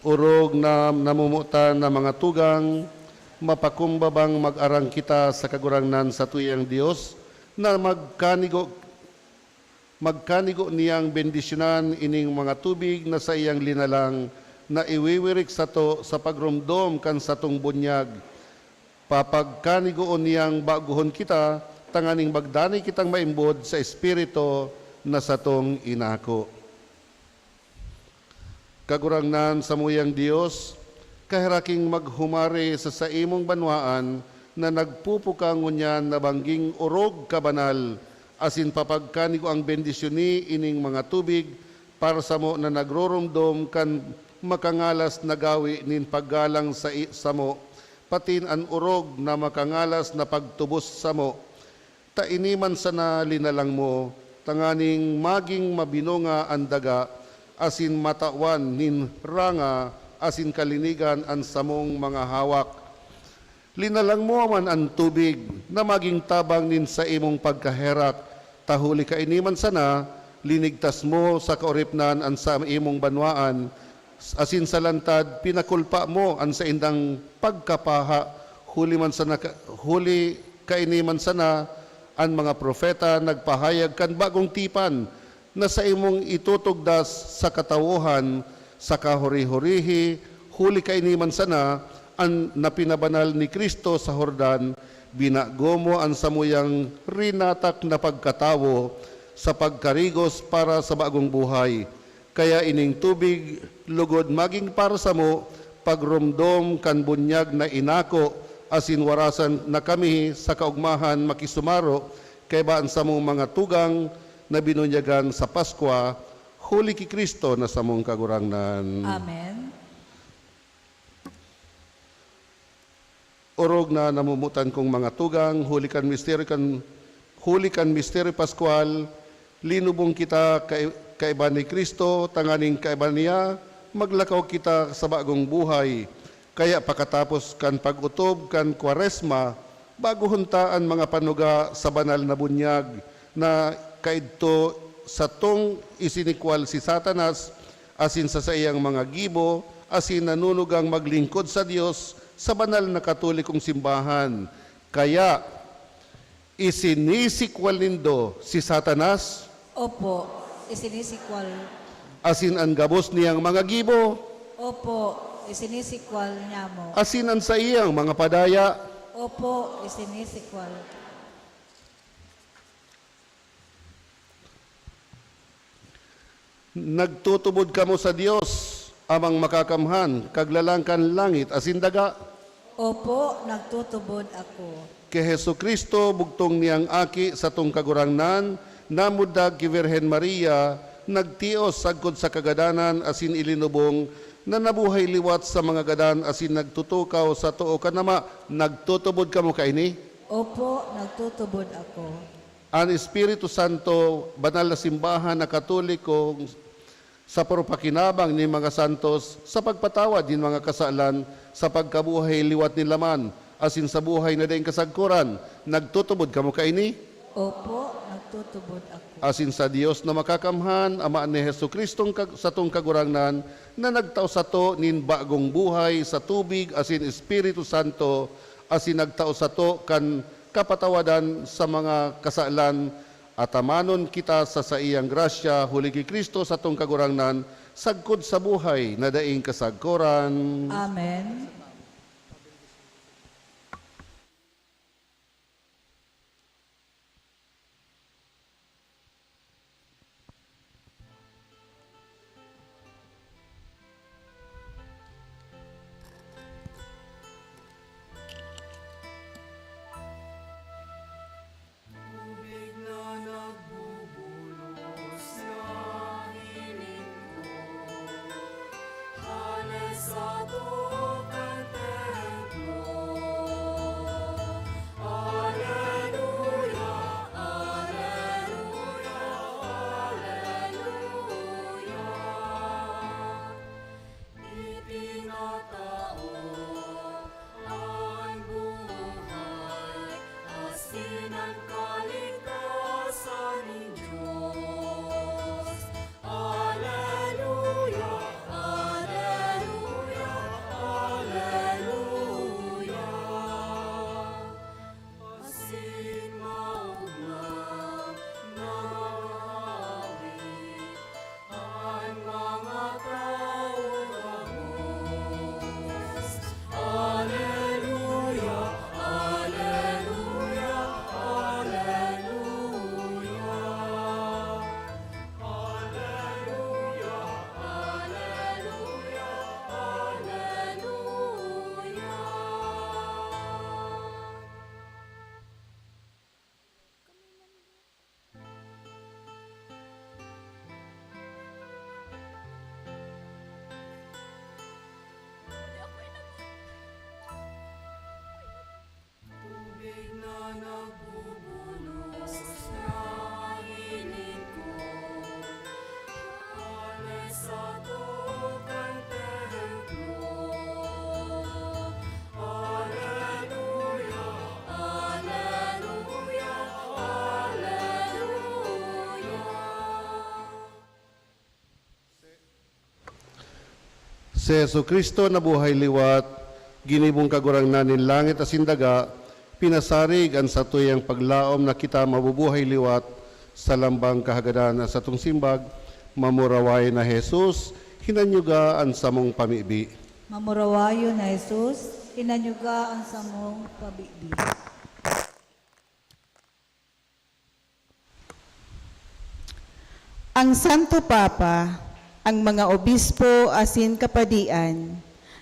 Orog na namomotan na mga tugang, mapakumbabang mag-arang kita sa Kagurangnan satuyang Dios, na magkanigo, magkanigo niyang bendisyonan ining mga tubig na saiyang linalang na iwiwirik sato sa pagromdom kan satong bunyag. Papagkanigoon niyang baguhon kita, tanganing magdanay kitang maimbod sa Espiritu na satong inako. Kagurangnan, samuyang Dios, kaheraking maghumari sa saimong banwaan na nagpupuka ngunyan na bangging orog ka banal, asin papagkanigo ang bendisyon ni ining mga tubig para samo na nagroromdom kan makangalas na gawi nin paggalang sa i-, samo, patin an orog na makangalas na pagtubos samo. Ta ini man sana linalang mo, tanganing maging mabinunga an daga, asin matawan nin ranga asin kalinigan an samong mga hawak. Linalang mo man an tubig na maging tabang nin saimong pagkaherak, ta huli kaini man sana, linigtas mo sa kaoripnan an saimong banwaan, asin sa lantad pinakulpa mo an saindang pagkapaha, huli man sana ka-, huli kaini man sana an mga propeta nagpahayag kan bagong tipan na saimong itutugdas sa katawohan, sa kahuri-hurihi, huli kaini man sana an napinabanal ni Cristo sa Jordan, binago mo an samuyang rinatak na pagkatawo sa pagkarigos para sa bagong buhay. Kaya ining tubig, lugod magin para samo, pagromdom kan bunyag na inako, asin warasan na kami sa kaogmahan makisumaro kaiba an samong mga tugang na binunyagan sa Paskwa, huli ki Cristo na samong Kagurangnan. Amen. Orog na namomotan kong mga tugang, huli kan misteryo kan, huli kan misteryo paskwal, linubong kita kai-, kaiba ni Cristo, tanganing kaiba niya, maglakaw kita sa bagong buhay. Kaya pakatapos kan pag-otob kan Kwaresma, bago hunta an mga panuga sa banal na bunyag na kaidto satong isinikwal si Satanas, asin sa saiyang mga gibo, asin nanunugang maglingkod sa Dios sa banal na Katolikong simbahan. Kaya, isinisikwal nindo si Satanas? Opo, isinisikwal. Asin an gabos niyang mga gibo? Opo, isinisikwal niya mo. Asin an saiyang mga padaya? Opo, isinisikwal. Nagtutubod kamo sa Dios, Amang Makakamhan, Kaglalang kan langit asin daga. Opo, nagtutubod ako. Ki Jesu-Cristo, bugtong niyang Aki, satong Kagurangnan, namudag ki Birhen Maria, nagtios sagkod sa kagadanan asin ilinubong, na nabuhay liwat sa mga gadan asin nagtutukaw sa too kan Ama. Nagtutubod kamo kaini? Opo, nagtutubod ako. An Espiritu Santo, banal na simbahan na Katoliko, sa puro pakinabang nin mga santos, sa pagpatawad nin mga kasalan, sa pagkabuhay liwat nin laman, asin sa buhay na daing kasagkoran. Nagtutubod kamo kaini? Opo, nagtutubod ako. Asin sa Dios na Makakamhan, Ama ni Jesu-Cristong kag-, satong Kagurangnan, na nagtao sato nin bagong buhay sa tubig asin Espiritu Santo, asin nagtao sato kan kapatawadan sa mga kasalan, atamanon kita sa saiyang grasya, huli ki Cristo satong Kagurangnan, sagkod sa buhay na daing kasagkoran. Amen. Si Jesu-Cristo na buhay liwat, ginibong Kagurangnan nin langit asin daga, pinasarig an satuyang paglaom na kita mabubuhay liwat sa lambang kahagadan na satong simbag, Mamuraway na Jesus, hinanyuga an samong pamibi. Mamuraway na Jesus, hinanyuga an samong pamibi. Ang Santo Papa, ang mga obispo asin kapadian,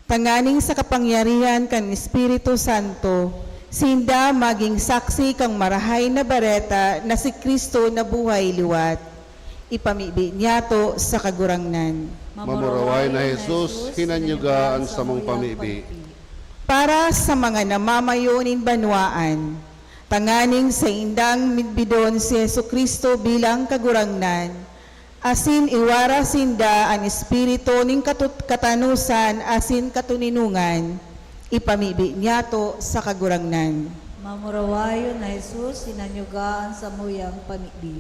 tanganing sa kapangyarihan kan Espiritu Santo, sinda magin saksi kan Marahay na Bareta na si Cristo na buhay liwat. Ipamibi niyato sa Kagurangnan. Mamuraway na Jesus, hinanyuga an samong pamibi. Para sa mga namamayo nin banwaan, tanganing saindang midbidon si Jesu-Cristo bilang Kagurangnan, asin iwara sinda an espiritu nin katut-, katanosan asin katoninongan, ipamibi niyato sa Kagurangnan. Mamurawayon na Jesus, sinanyuga an samuyang pamibi.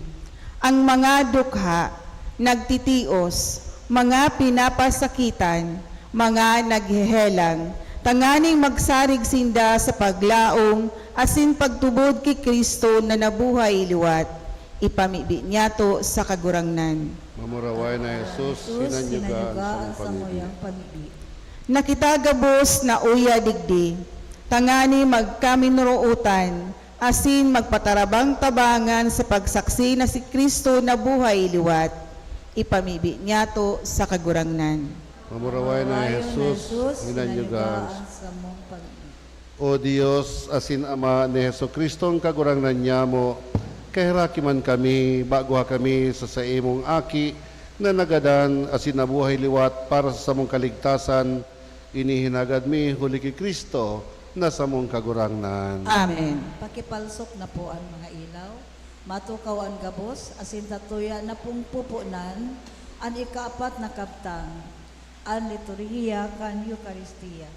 Ang mga dukha, nagtitios, mga pinapasakitan, mga naghehelang, tanganing magsarig sinda sa paglaom asin pagtubod ki Cristo na nabuhay liwat. Ipamibi niyato sa Kagurangnan. Mamuraway na Jesus, sinanyuga an samuyang pamibi. Na kita gabos na uya digdi, tanganing magkaminurootan, asin magpatarabang-tabangan sa pagsaksi na si Cristo na buhay liwat. Ipamibi niyato sa Kagurangnan. Mamuraway na Jesus, sinanyuga an samong pamibi. O Dios asin Ama ni Jesu-Cristong Kagurangnan nyamo, kaheraki man kami, bagoha kami sa saimong Aki na nagadan asin nabuhay liwat para sa samong kaligtasan, ini hinagad mi huli ki Cristo na samong Kagurangnan. Amen. Pakipalsok na po an mga ilaw. Matukaw an gabos, asin satuya na pong pupunan an ikaapat na kabtang, an liturhiya kan Eukaristia.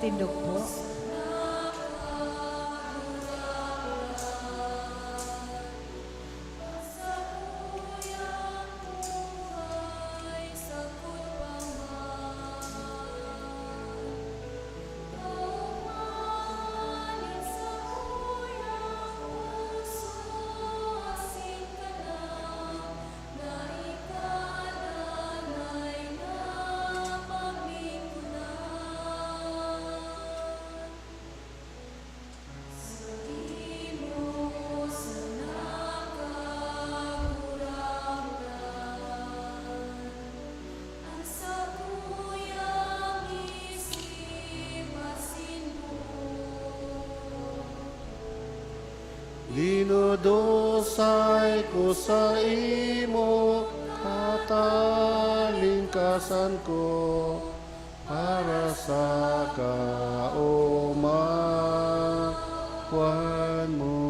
Matindog po. Dinudusay ko sa imo katalingkasan ko para sa kaomawan mo.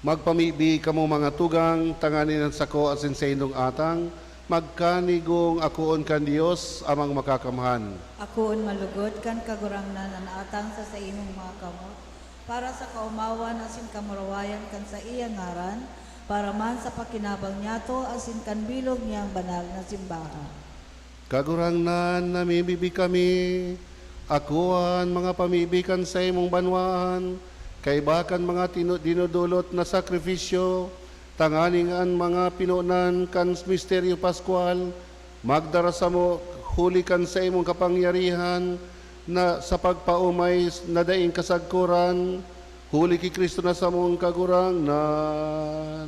Magpamibi kamo, mga tugang, tanganing an sako asin saindong atang magkanigong akoon kan Dios, Amang Makakamhan. Akoon malugod kan Kagurangnan an atang sa saimong mga kamot, para sa kaomawan asin kamurawayan kan saiyang ngaran, para man sa pakinabang niyato asin kan bilog niyang banal na simbahan. Kagurangnan, namimibi kami, akoa an mga pamibi kan saimong banwaan, kaiba kan mga tinu-, dinudulot na sakrifisyo, tanganing an mga pinonan kan misteryo paskwal magdara samo huli kan saimong kapangyarihan na sa pagpaomay na daing kasagkoran, huli ki Cristo na samong Kagurangnan.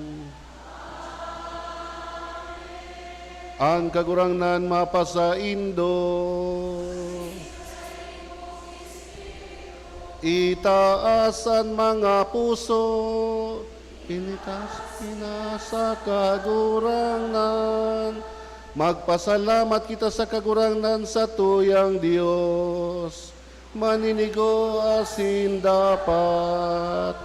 An Kagurangnan mapasaindo. Itaas an mga puso. Itaas, itaas sa Kagurangnan. Magpasalamat kita sa Kagurangnan, satuyang Dios. Maninigo asin dapat.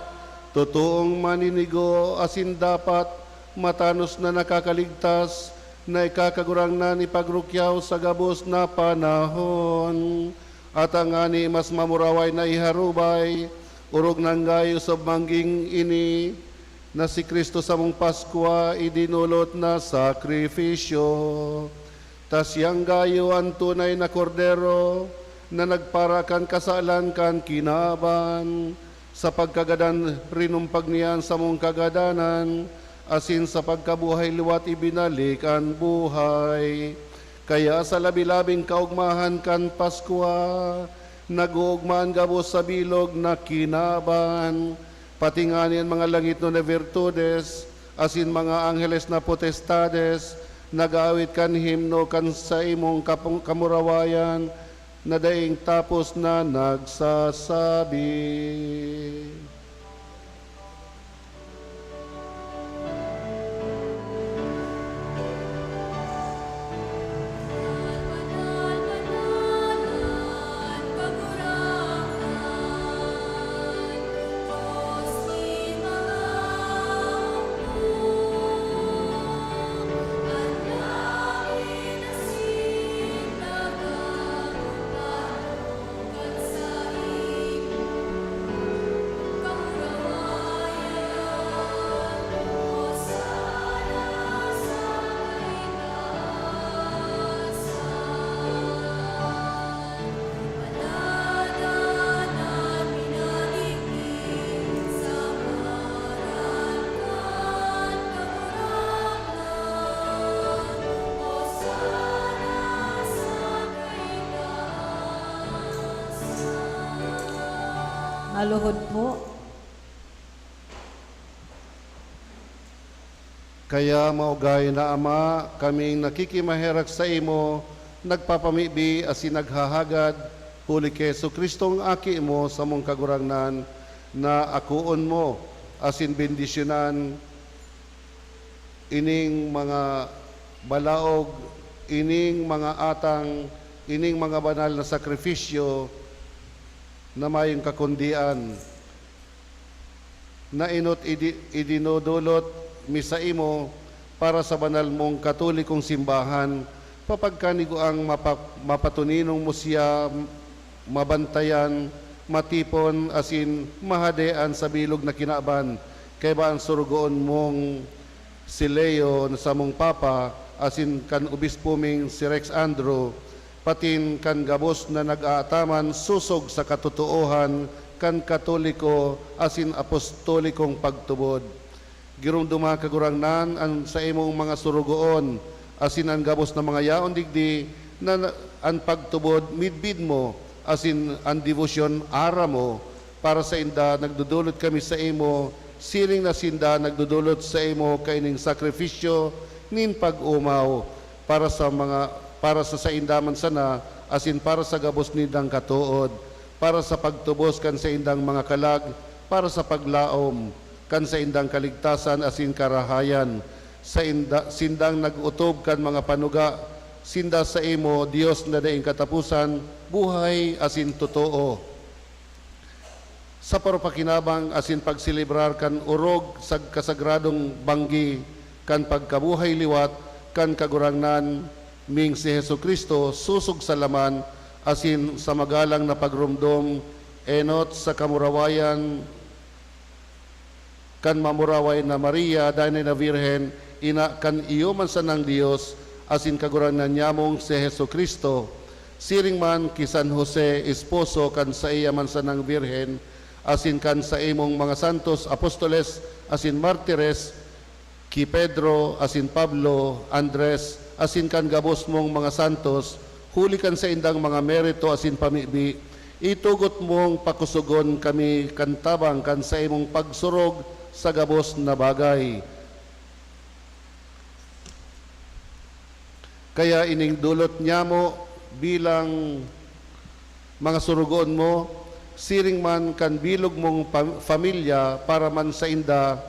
Totoong maninigo asin dapat, matanos na nakakaligtas, na ika, Kagurangnan, ipagrukyaw sa gabos na panahon. At tangani mas mamuraway na iharubay, orog nang gayo sa mangging ini, na si Cristo samong Paskwa idinolot na sakrifisyo. Ta siyang gayo an tunay na Kordero na nagpara kan kasalan kan kinaban. Sa pagkagadan, rinumpag niya an samong kagadanan, asin sa pagkabuhay liwat ibinalik an buhay. Kaya sa labi-labing kaogmahan kan Paskwa, nag-oogma an gabos sa bilog na kinaban, pati ngani an mga langitnon na virtudes asin mga angheles na potestades nag-aawit kan himno kan saimong kapung-, kamurawayan na daing tapos na nagsasabi. Maluhod po. Kaya maugay na, Ama, kaming nakikimaherak saimo, nagpapamibi asin naghahagad, huli ki Jesu-Cristong Aki mo, samong Kagurangnan, na akoon mo asin bendisyonan ining mga balaog, ining mga atang, ining mga banal na sakrifisyo na mayong kakundian, na enot idi-, idinodolot mi saimo para sa banal mong Katolikong simbahan, papagkaniguang mapa-, mapatuninong mo siya mabantayan, matipon, asin mahadean sa bilog na kinaban, kaiba an sorogoon mong si Leo na samong Papa, asin kan Obispo ming si Rex Andrew, patin kan gabos na nag-aataman sosog sa katotoohan kan Katoliko asin Apostolikong pagtubod. Giromdoma, Kagurangnan, an saimong mga sorogoon asin an gabos na mga yaon digdi na, na an pagtubod midbid mo asin an debosyon aram mo. Para sainda nagdodolot kami saimo, siring na sinda nagdodolot saimo kaining sakrifisyo nin pag-omaw para sa mga, para sa sainda man sana asin para sa gabos nindang katood, para sa pagtubos kan saindang mga kalag, para sa paglaom kan saindang kaligtasan asin karahayan. Sainda, sindang nag-otob kan mga panuga sinda saimo, Dios na daing kataposan, buhay asin totoo. Sa parpakinabang asin pagselebrar kan orog sa kasagradong banggi kan pagkabuhay liwat kan Kagurangnan ming si Jesu-Cristo, sosog sa laman asin sa magalang na pagromdom, enot sa kamurawayan kan mamuraway na Maria, danay na Birhen, ina kan iyo man sanang Dios, asin Kagurangnan nyamong si Jesu-Cristo. Siring man ki San Jose, esposo kan saiya man sanang Birhen, asin kan saimong mga santos, apostoles, asin martires, ki Pedro asin Pablo, Andres, asin kan gabos mong mga santos, huli kan saindang mga merito asin pamibi, itugot mong pakosogon kami kan tabang kan saimong pagsurog sa gabos na bagay. Kaya ining dolot nyamo bilang mga surugoon mo, siring man kan bilog mong pam-, pamilya, para man sainda,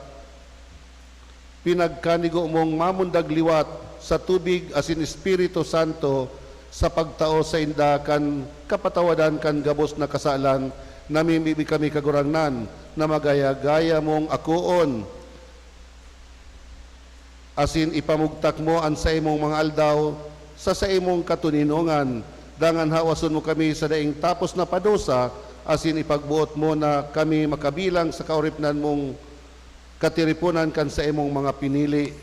pinagkanigo mong mamundag liwat sa tubig asin Espiritu Santo sa pagtao sainda kan kapatawadan kan gabos na kasalan, namimibi kami, Kagurangnan, na magaya-gaya mong akoon, asin ipamugtak mo an saimong mga aldaw sa saimong katoninongan, dangan hawason mo kami sa daing tapos na padusa, asin ipagboot mo na kami makabilang sa kaoripnan mong katiriponan kan saimong mga pinili.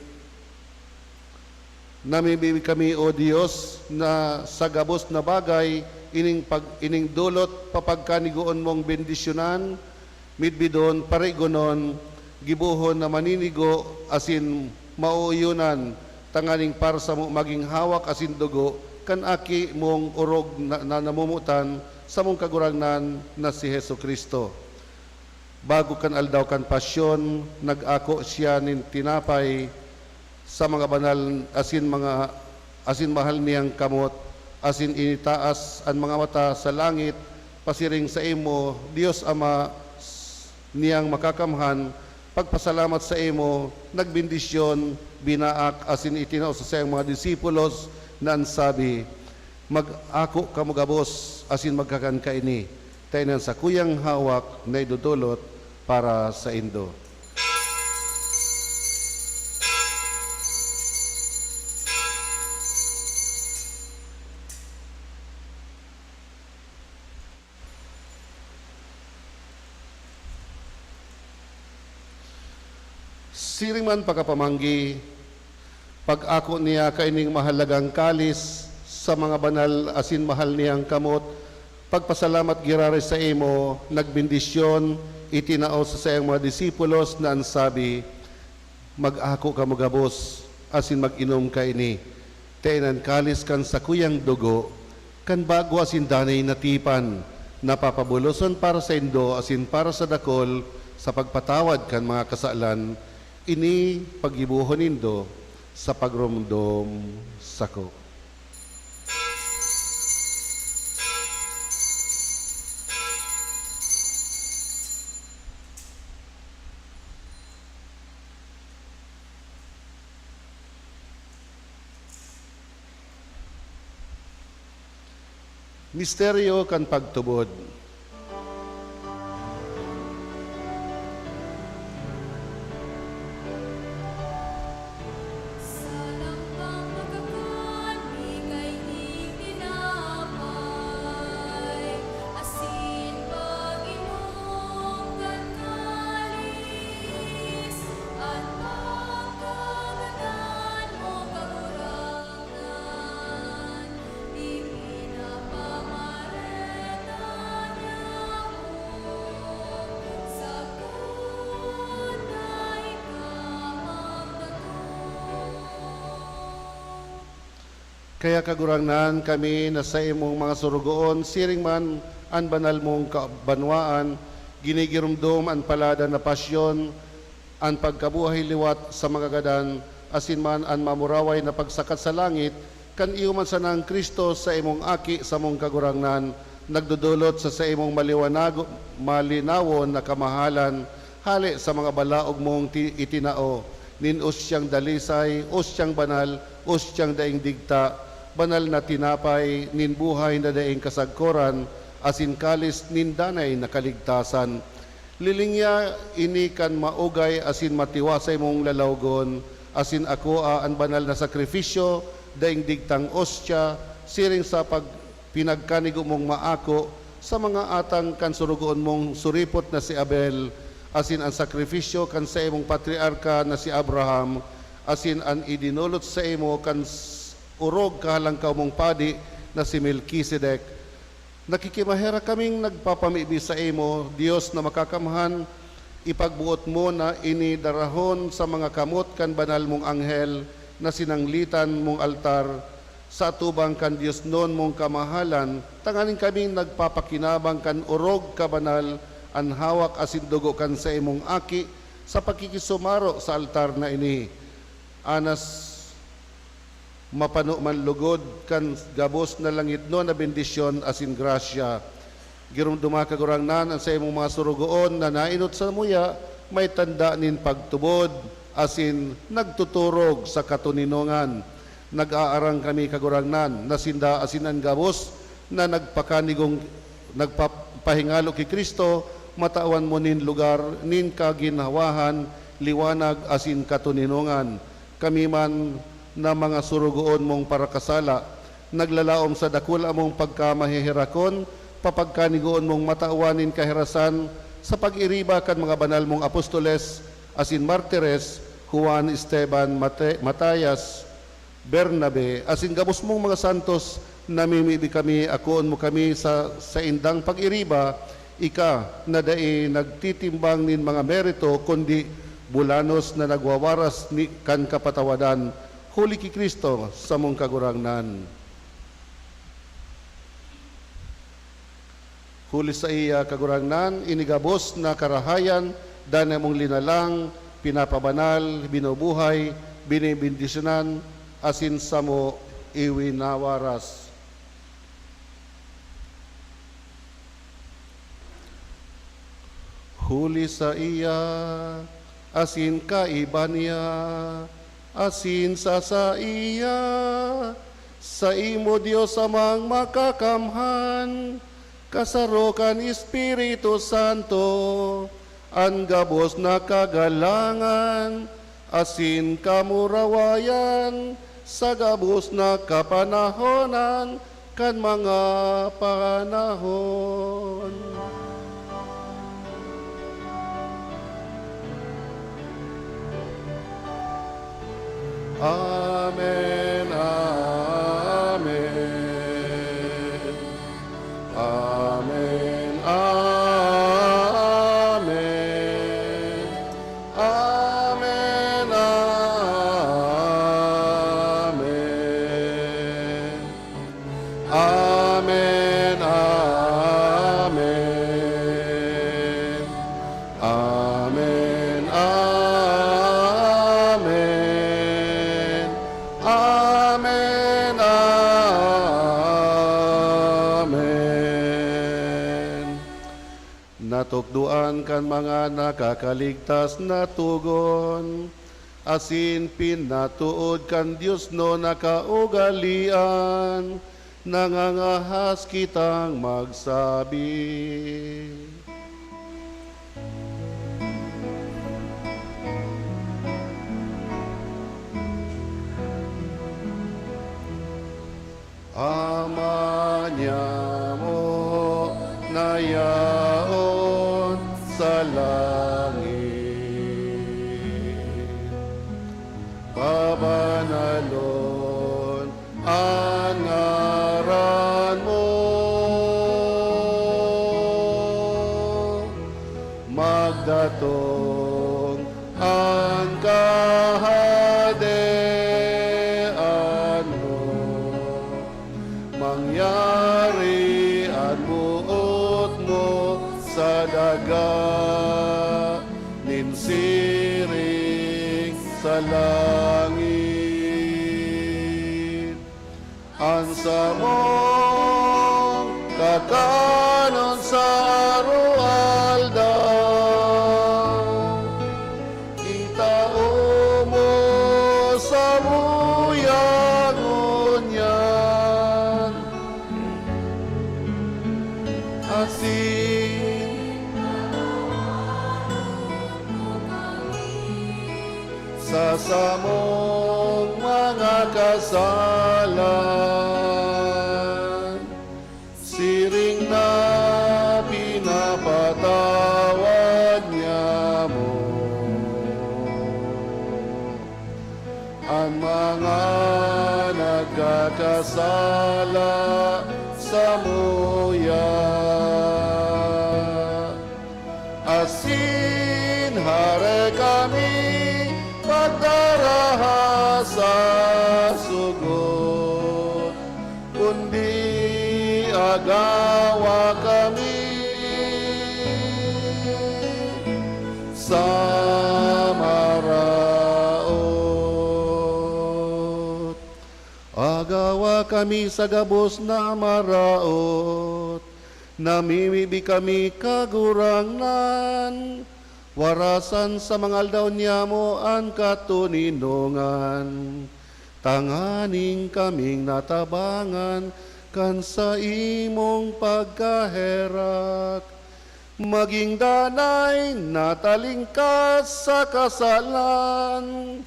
Namimibi kami, O Dios, na sa gabos na bagay ining pag-, ining dolot papagkanigoon mong bendisyonan, midbidon, parigonon, gibohon na maninigo asin maoyonan, tanganing para samo magin hawak asin dugo kan Aki mong orog na, na namomotan, samong Kagurangnan na si Jesu-Cristo. Bago kan aldaw kan Pasyon, nag-ako siya nin tinapay sa mga banal asin mga, asin mahal niyang kamot, asin initaas an mga mata sa langit, pasiring saimo, Dios Ama, s-, niyang makakamhan, pagpasalamat saimo, nagbendisyon, binaak, asin itinao sa saiyang mga disipulos na an sabi, "Mag-ako kamo gabos asin magkakan kaini, ta ini an sakuyang hawak na idodolot para saindo." Siring man pakapamanggi, pag-ako niya kaining mahalagang kalis sa mga banal asin mahal niyang kamot, pagpasalamat giraray saimo, nagbendisyon, itinao sa saiyang mga disipulos na an sabi, "Mag-ako kamo gabos asin mag-inom kaini, ta ini an kalis kan sakuyang dugo, kan bago asin danay na tipan, na papabuloson para saindo asin para sa dakul sa pagpatawad kan mga kasalan. Ini paggibohon nindo sa pagromdom sako." Misteryo kan pagtubod. Sa lampang pagkakan mi kaini tinapay, asin pag-inom kan kalis, an pagkagadan mo, Kagurangnan, ipinapamareta niamo sagkod na ika magdatong. Kaya, Kagurangnan, kami na saimong mga sorogoon, siring man an banal mong kabanwaan, ginigiromdom an paladan na pasyon, an pagkabuhay liwat sa mga gadan, asin man an mamuraway na pagsakat sa langit kan iyo man sanang Cristo, saimong Aki, samong Kagurangnan, nagdodolot sa saimong maliwanago-, malinawon na kamahalan hale sa mga balaog mong ti-, itinao nin usyang dalisay, usyang banal, usyang daing digta, banal na tinapay nin buhay na daing kasagkoran, asin kalis nin danay na kaligtasan. Lilingia ini kan maugay asin matiwasay mong lalawgon, asin akoa an banal na sakrifisyo, daing digtang ostya, siring sa pag-, pinagkanigo mong maako sa mga atang kan sorogoon mong suripot na si Abel, asin an sakrifisyo kan saimong patriarka na si Abraham, asin an idinolot saimo kan s-, orog kahalangkaw mong padi na si Melkisedek. Nakikimaherak kaming nagpapamibi saimo, Dios na makakamhan, ipagboot mo na ini darahon sa mga kamot kan banal mong anghel na sinanglitan mong altar, sa atubang kan diosnon mong kamahalan, tanganing kaming nagpapakinabang kan orog kabanal, an hawak asin dugo kan saimong Aki, sa pakikisumaro sa altar na ini. Anas mapano man lugod kan gabos na langitnon na bendisyon asin grasya. Giromdoma, Kagurangnan, an saimong mga sorogoon na naenot samuya may tanda nin pagtubod asin nagtuturog sa katoninongan. Nag-aarang kami, Kagurangnan, na sinda asin an gabos na nagpakanigong, nagpapahingalo ki Cristo, matawan mo nin lugar nin kaginhawahan, liwanag asin katoninongan. Kami man na mga sorogoon mong parakasala, naglalaom sa dakul among pagkamaheherakon, papagkanigoon mong matawan nin kaherasan sa pag-iriba kan mga banal mong apostoles asin martires, Juan, Esteban, Mate-, Matayas, Bernabe, asin gabos mong mga santos, namimibi kami, akoon mo kami sa saindang pag-iriba, ika na dai nagtitimbang nin mga merito, kundi bulanos na nagwawaras ni, kan kapatawadan, huli ki Cristo, samong Kagurangnan. Huli saiya, Kagurangnan, ini gabos na karahayan, danay mong linalang, pinapabanal, binubuhay, binibendisyonan, asin samo iwinawaras. Huli saiya, asin kaiba niya, asin sa saiya, saimo, Dios Amang Makakamhan, kasaro kan Espiritu Santo, an gabos na kagalangan asin kamurawayan sa gabos na kapanahonan kan mga panahon. Amen, amen. Amen, amen. Amen, amen. Amen, amen. Amen, amen. Amen, amen. Natukdoan kan mga nakakaligtas na togon, asin pinatood kan diosnon na kaugalean, nangangahas kitang magsabi. Ama niamo na yaon sa langit, pabanalon an ngaran mo. Magdatong an Kahadean mo. Mangyari an boot mo sa daga nin siring sa langit. An samong Kanon sa aroaldaw, itao mo samuya ngunyan. Asin sa samong mga kasalan, siring na pinapatawad niamo an mga nagkakasala samuya. Asin hare kami pagdaraha sa sugot, kundi agawa kami sa maraot. Agawa kami sa gabos na maraot. Namimibi kami, Kagurangnan, warasan sa mga aldaw niamo an katoninongan, tanganing kaming natabangan kan saimong pagkaherak, maging danay na talingkas sa kasalan,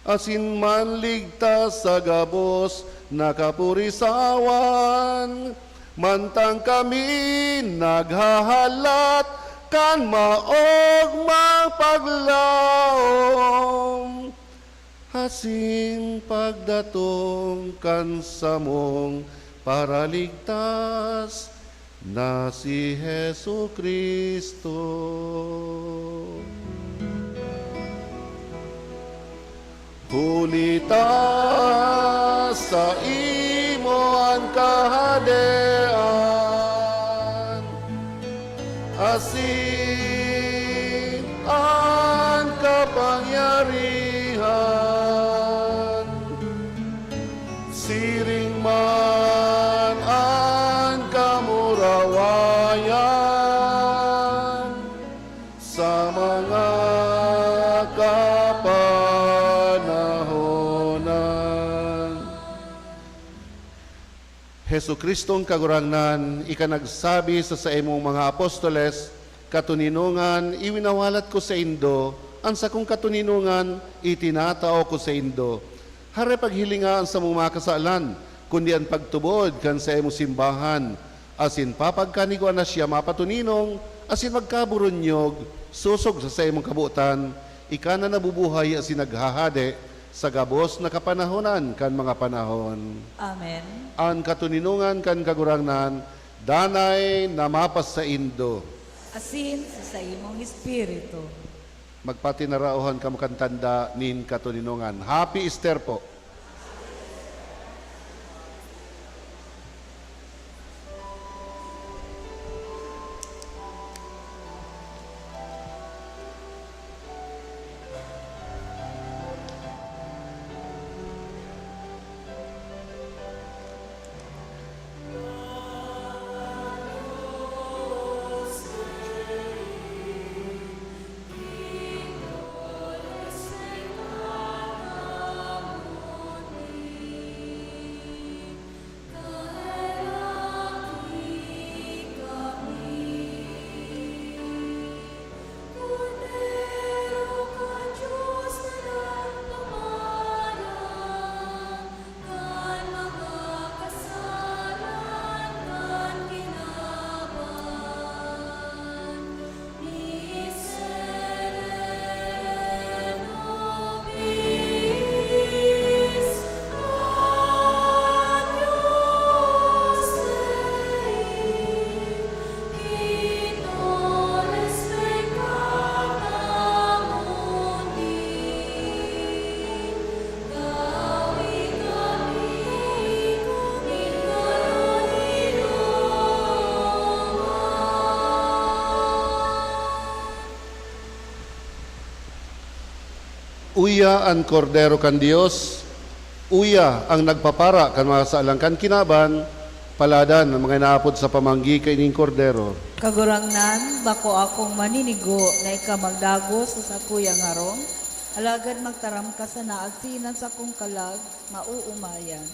asin manligtas sa gabos na kapurisawan, mantang kami naghahalat kan maogmang paglaom, asin pagdatong kan samong Paraligtas na si Jesu-Cristo. Huli ta saimo an kahadean, asin an kapangyarihan, siring man an kamurawayan sa mga kapanahonan. Jesu-Cristong Kagurangnan, ika nagsabi sa saimong mga apostoles, "Katoninongan iwinawalat ko saindo, an sakong katoninongan itinatao ko saindo." Hare paghilinga an samong mga kasalan, kundi an pagtubod kan saimong simbahan, asin papagkanigwa na siya mapatoninong asin magkaburunyog sosog sa saimong kabotan, ika na nabubuhay asin naghahade sa gabos na kapanahonan kan mga panahon. Amen. An katoninongan kan Kagurangnan danay na mapasaindo. Asin sa saimong espiritu. Magpatinaraohan kamo kan tanda nin katoninongan. Happy Easter po! Uya an Kordero kan Dios, uya ang nagpapara kan mga kasalan kan kinaban. Paladan an mga inaapod sa pamanggi kaining Kordero. Kagurangnan, bako akong maninigo na ika magdagos sa sakuyang harong, alagad magtaram ka sana, asin an sakong kalag maoomayan.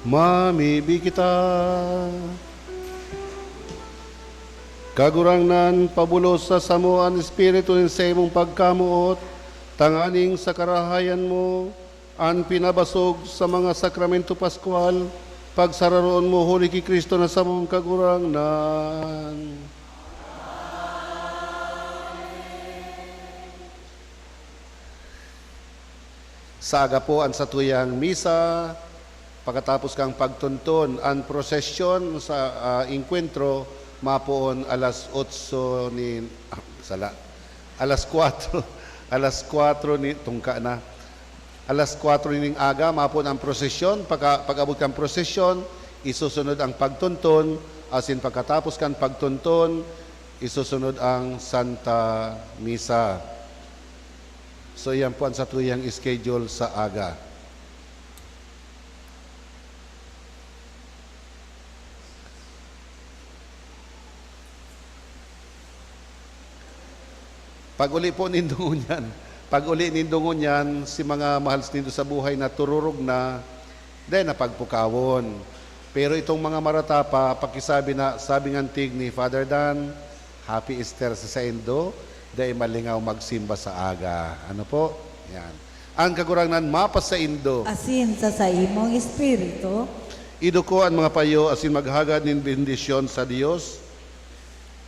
Mamibi kita. Kagurangnan, pabulosa samo an espiritu nin saimong pagkamoot, tanganing sa karahayan mo, an pinabasog sa mga sakramento paskwal, pagsararoon mo huli ki Cristo na samong Kagurangnan. Sa aga po an satuyang misa, pakatapos kan pagtonton, an prosesyon sa, ah, engkwentro mapoon alas otso nin, ah, sala, alas kwatro, alas kwatro ni, tungka na. Alas kwatro nin aga, mapoon an prosesyon. Pagka, pag-abot kan prosesyon, isusunod ang pagtonton, asin pagkatapos kan pagtonton, isusunod ang Santa Misa. So, yan po ang satuyang schedule sa aga. Pag-uli po nindo ngunyan, pag-uli nindo ngunyan, si mga mahal nindo sa buhay na tururog na, dai na pagpukawon. Pero itong mga marata pa, pakisabi na, sabi ng tig ni Father Dan, "Happy Easter sa saindo, dai malingaw magsimba sa aga." Ano po? Yan. Ang Kagurangnan mapasaindo. Asin sa saimong espiritu. Iduko an mga payo asin maghagad nin bendisyon sa Dios.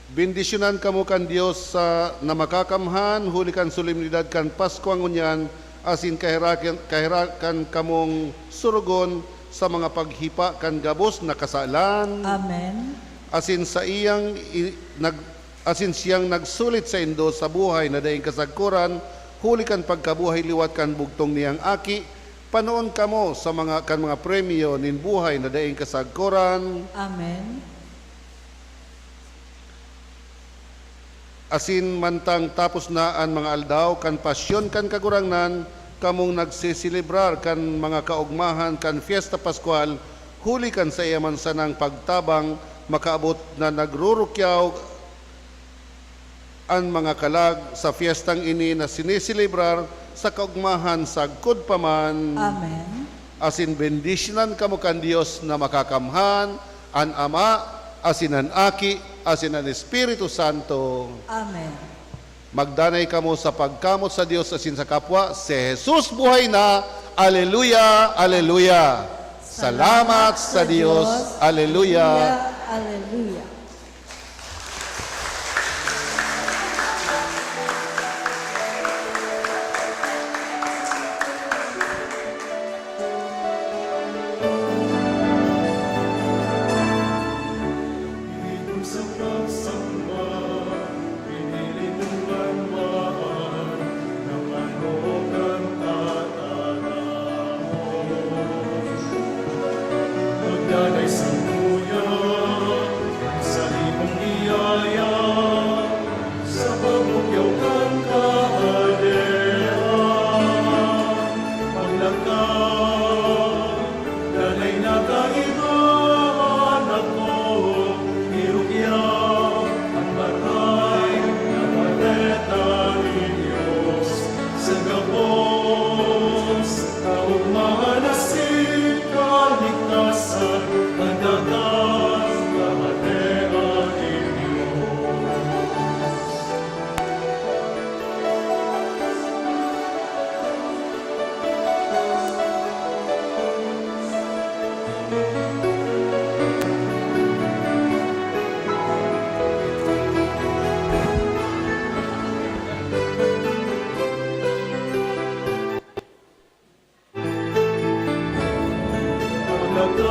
Bendisyonan kamo kan Dios sa, na Makakamhan, huli kan solemnidad kan Paskwa ngunyan, asin kaherakan, kaherakan kamong surugon sa mga paghipa kan gabos na kasalan. Amen. Asin saiyang i-, nag-, asin siyang nagsulit saindo sa buhay na daing kasagkoran, huli kan pagkabuhay liwat kan bugtong niyang Aki, panoon kamo sa mga, kan mga premyo nin buhay na daing kasagkoran. Amen. Asin mantang tapos na an mga aldaw kan pasyon kan Kagurangnan, kamong nagseselebrar kan mga kaogmahan kan Fiesta Pascual, huli kan saiya man sanang pagtabang makaabot na nagrurukyaw an mga kalag sa fiestang ini na sineselebrar sa kaogmahan sagkod pa man. Amen. Asin bendisyonan kamo kan Dios na Makakamhan, an Ama, asin an Aki, asin an Espiritu Santo. Amen. Magdanay kamo sa pagkamot sa Dios asin sa kapwa. Si Jesus buhay na! Aleluya! Aleluya! Salamat sa Dios! Aleluya! Aleluya!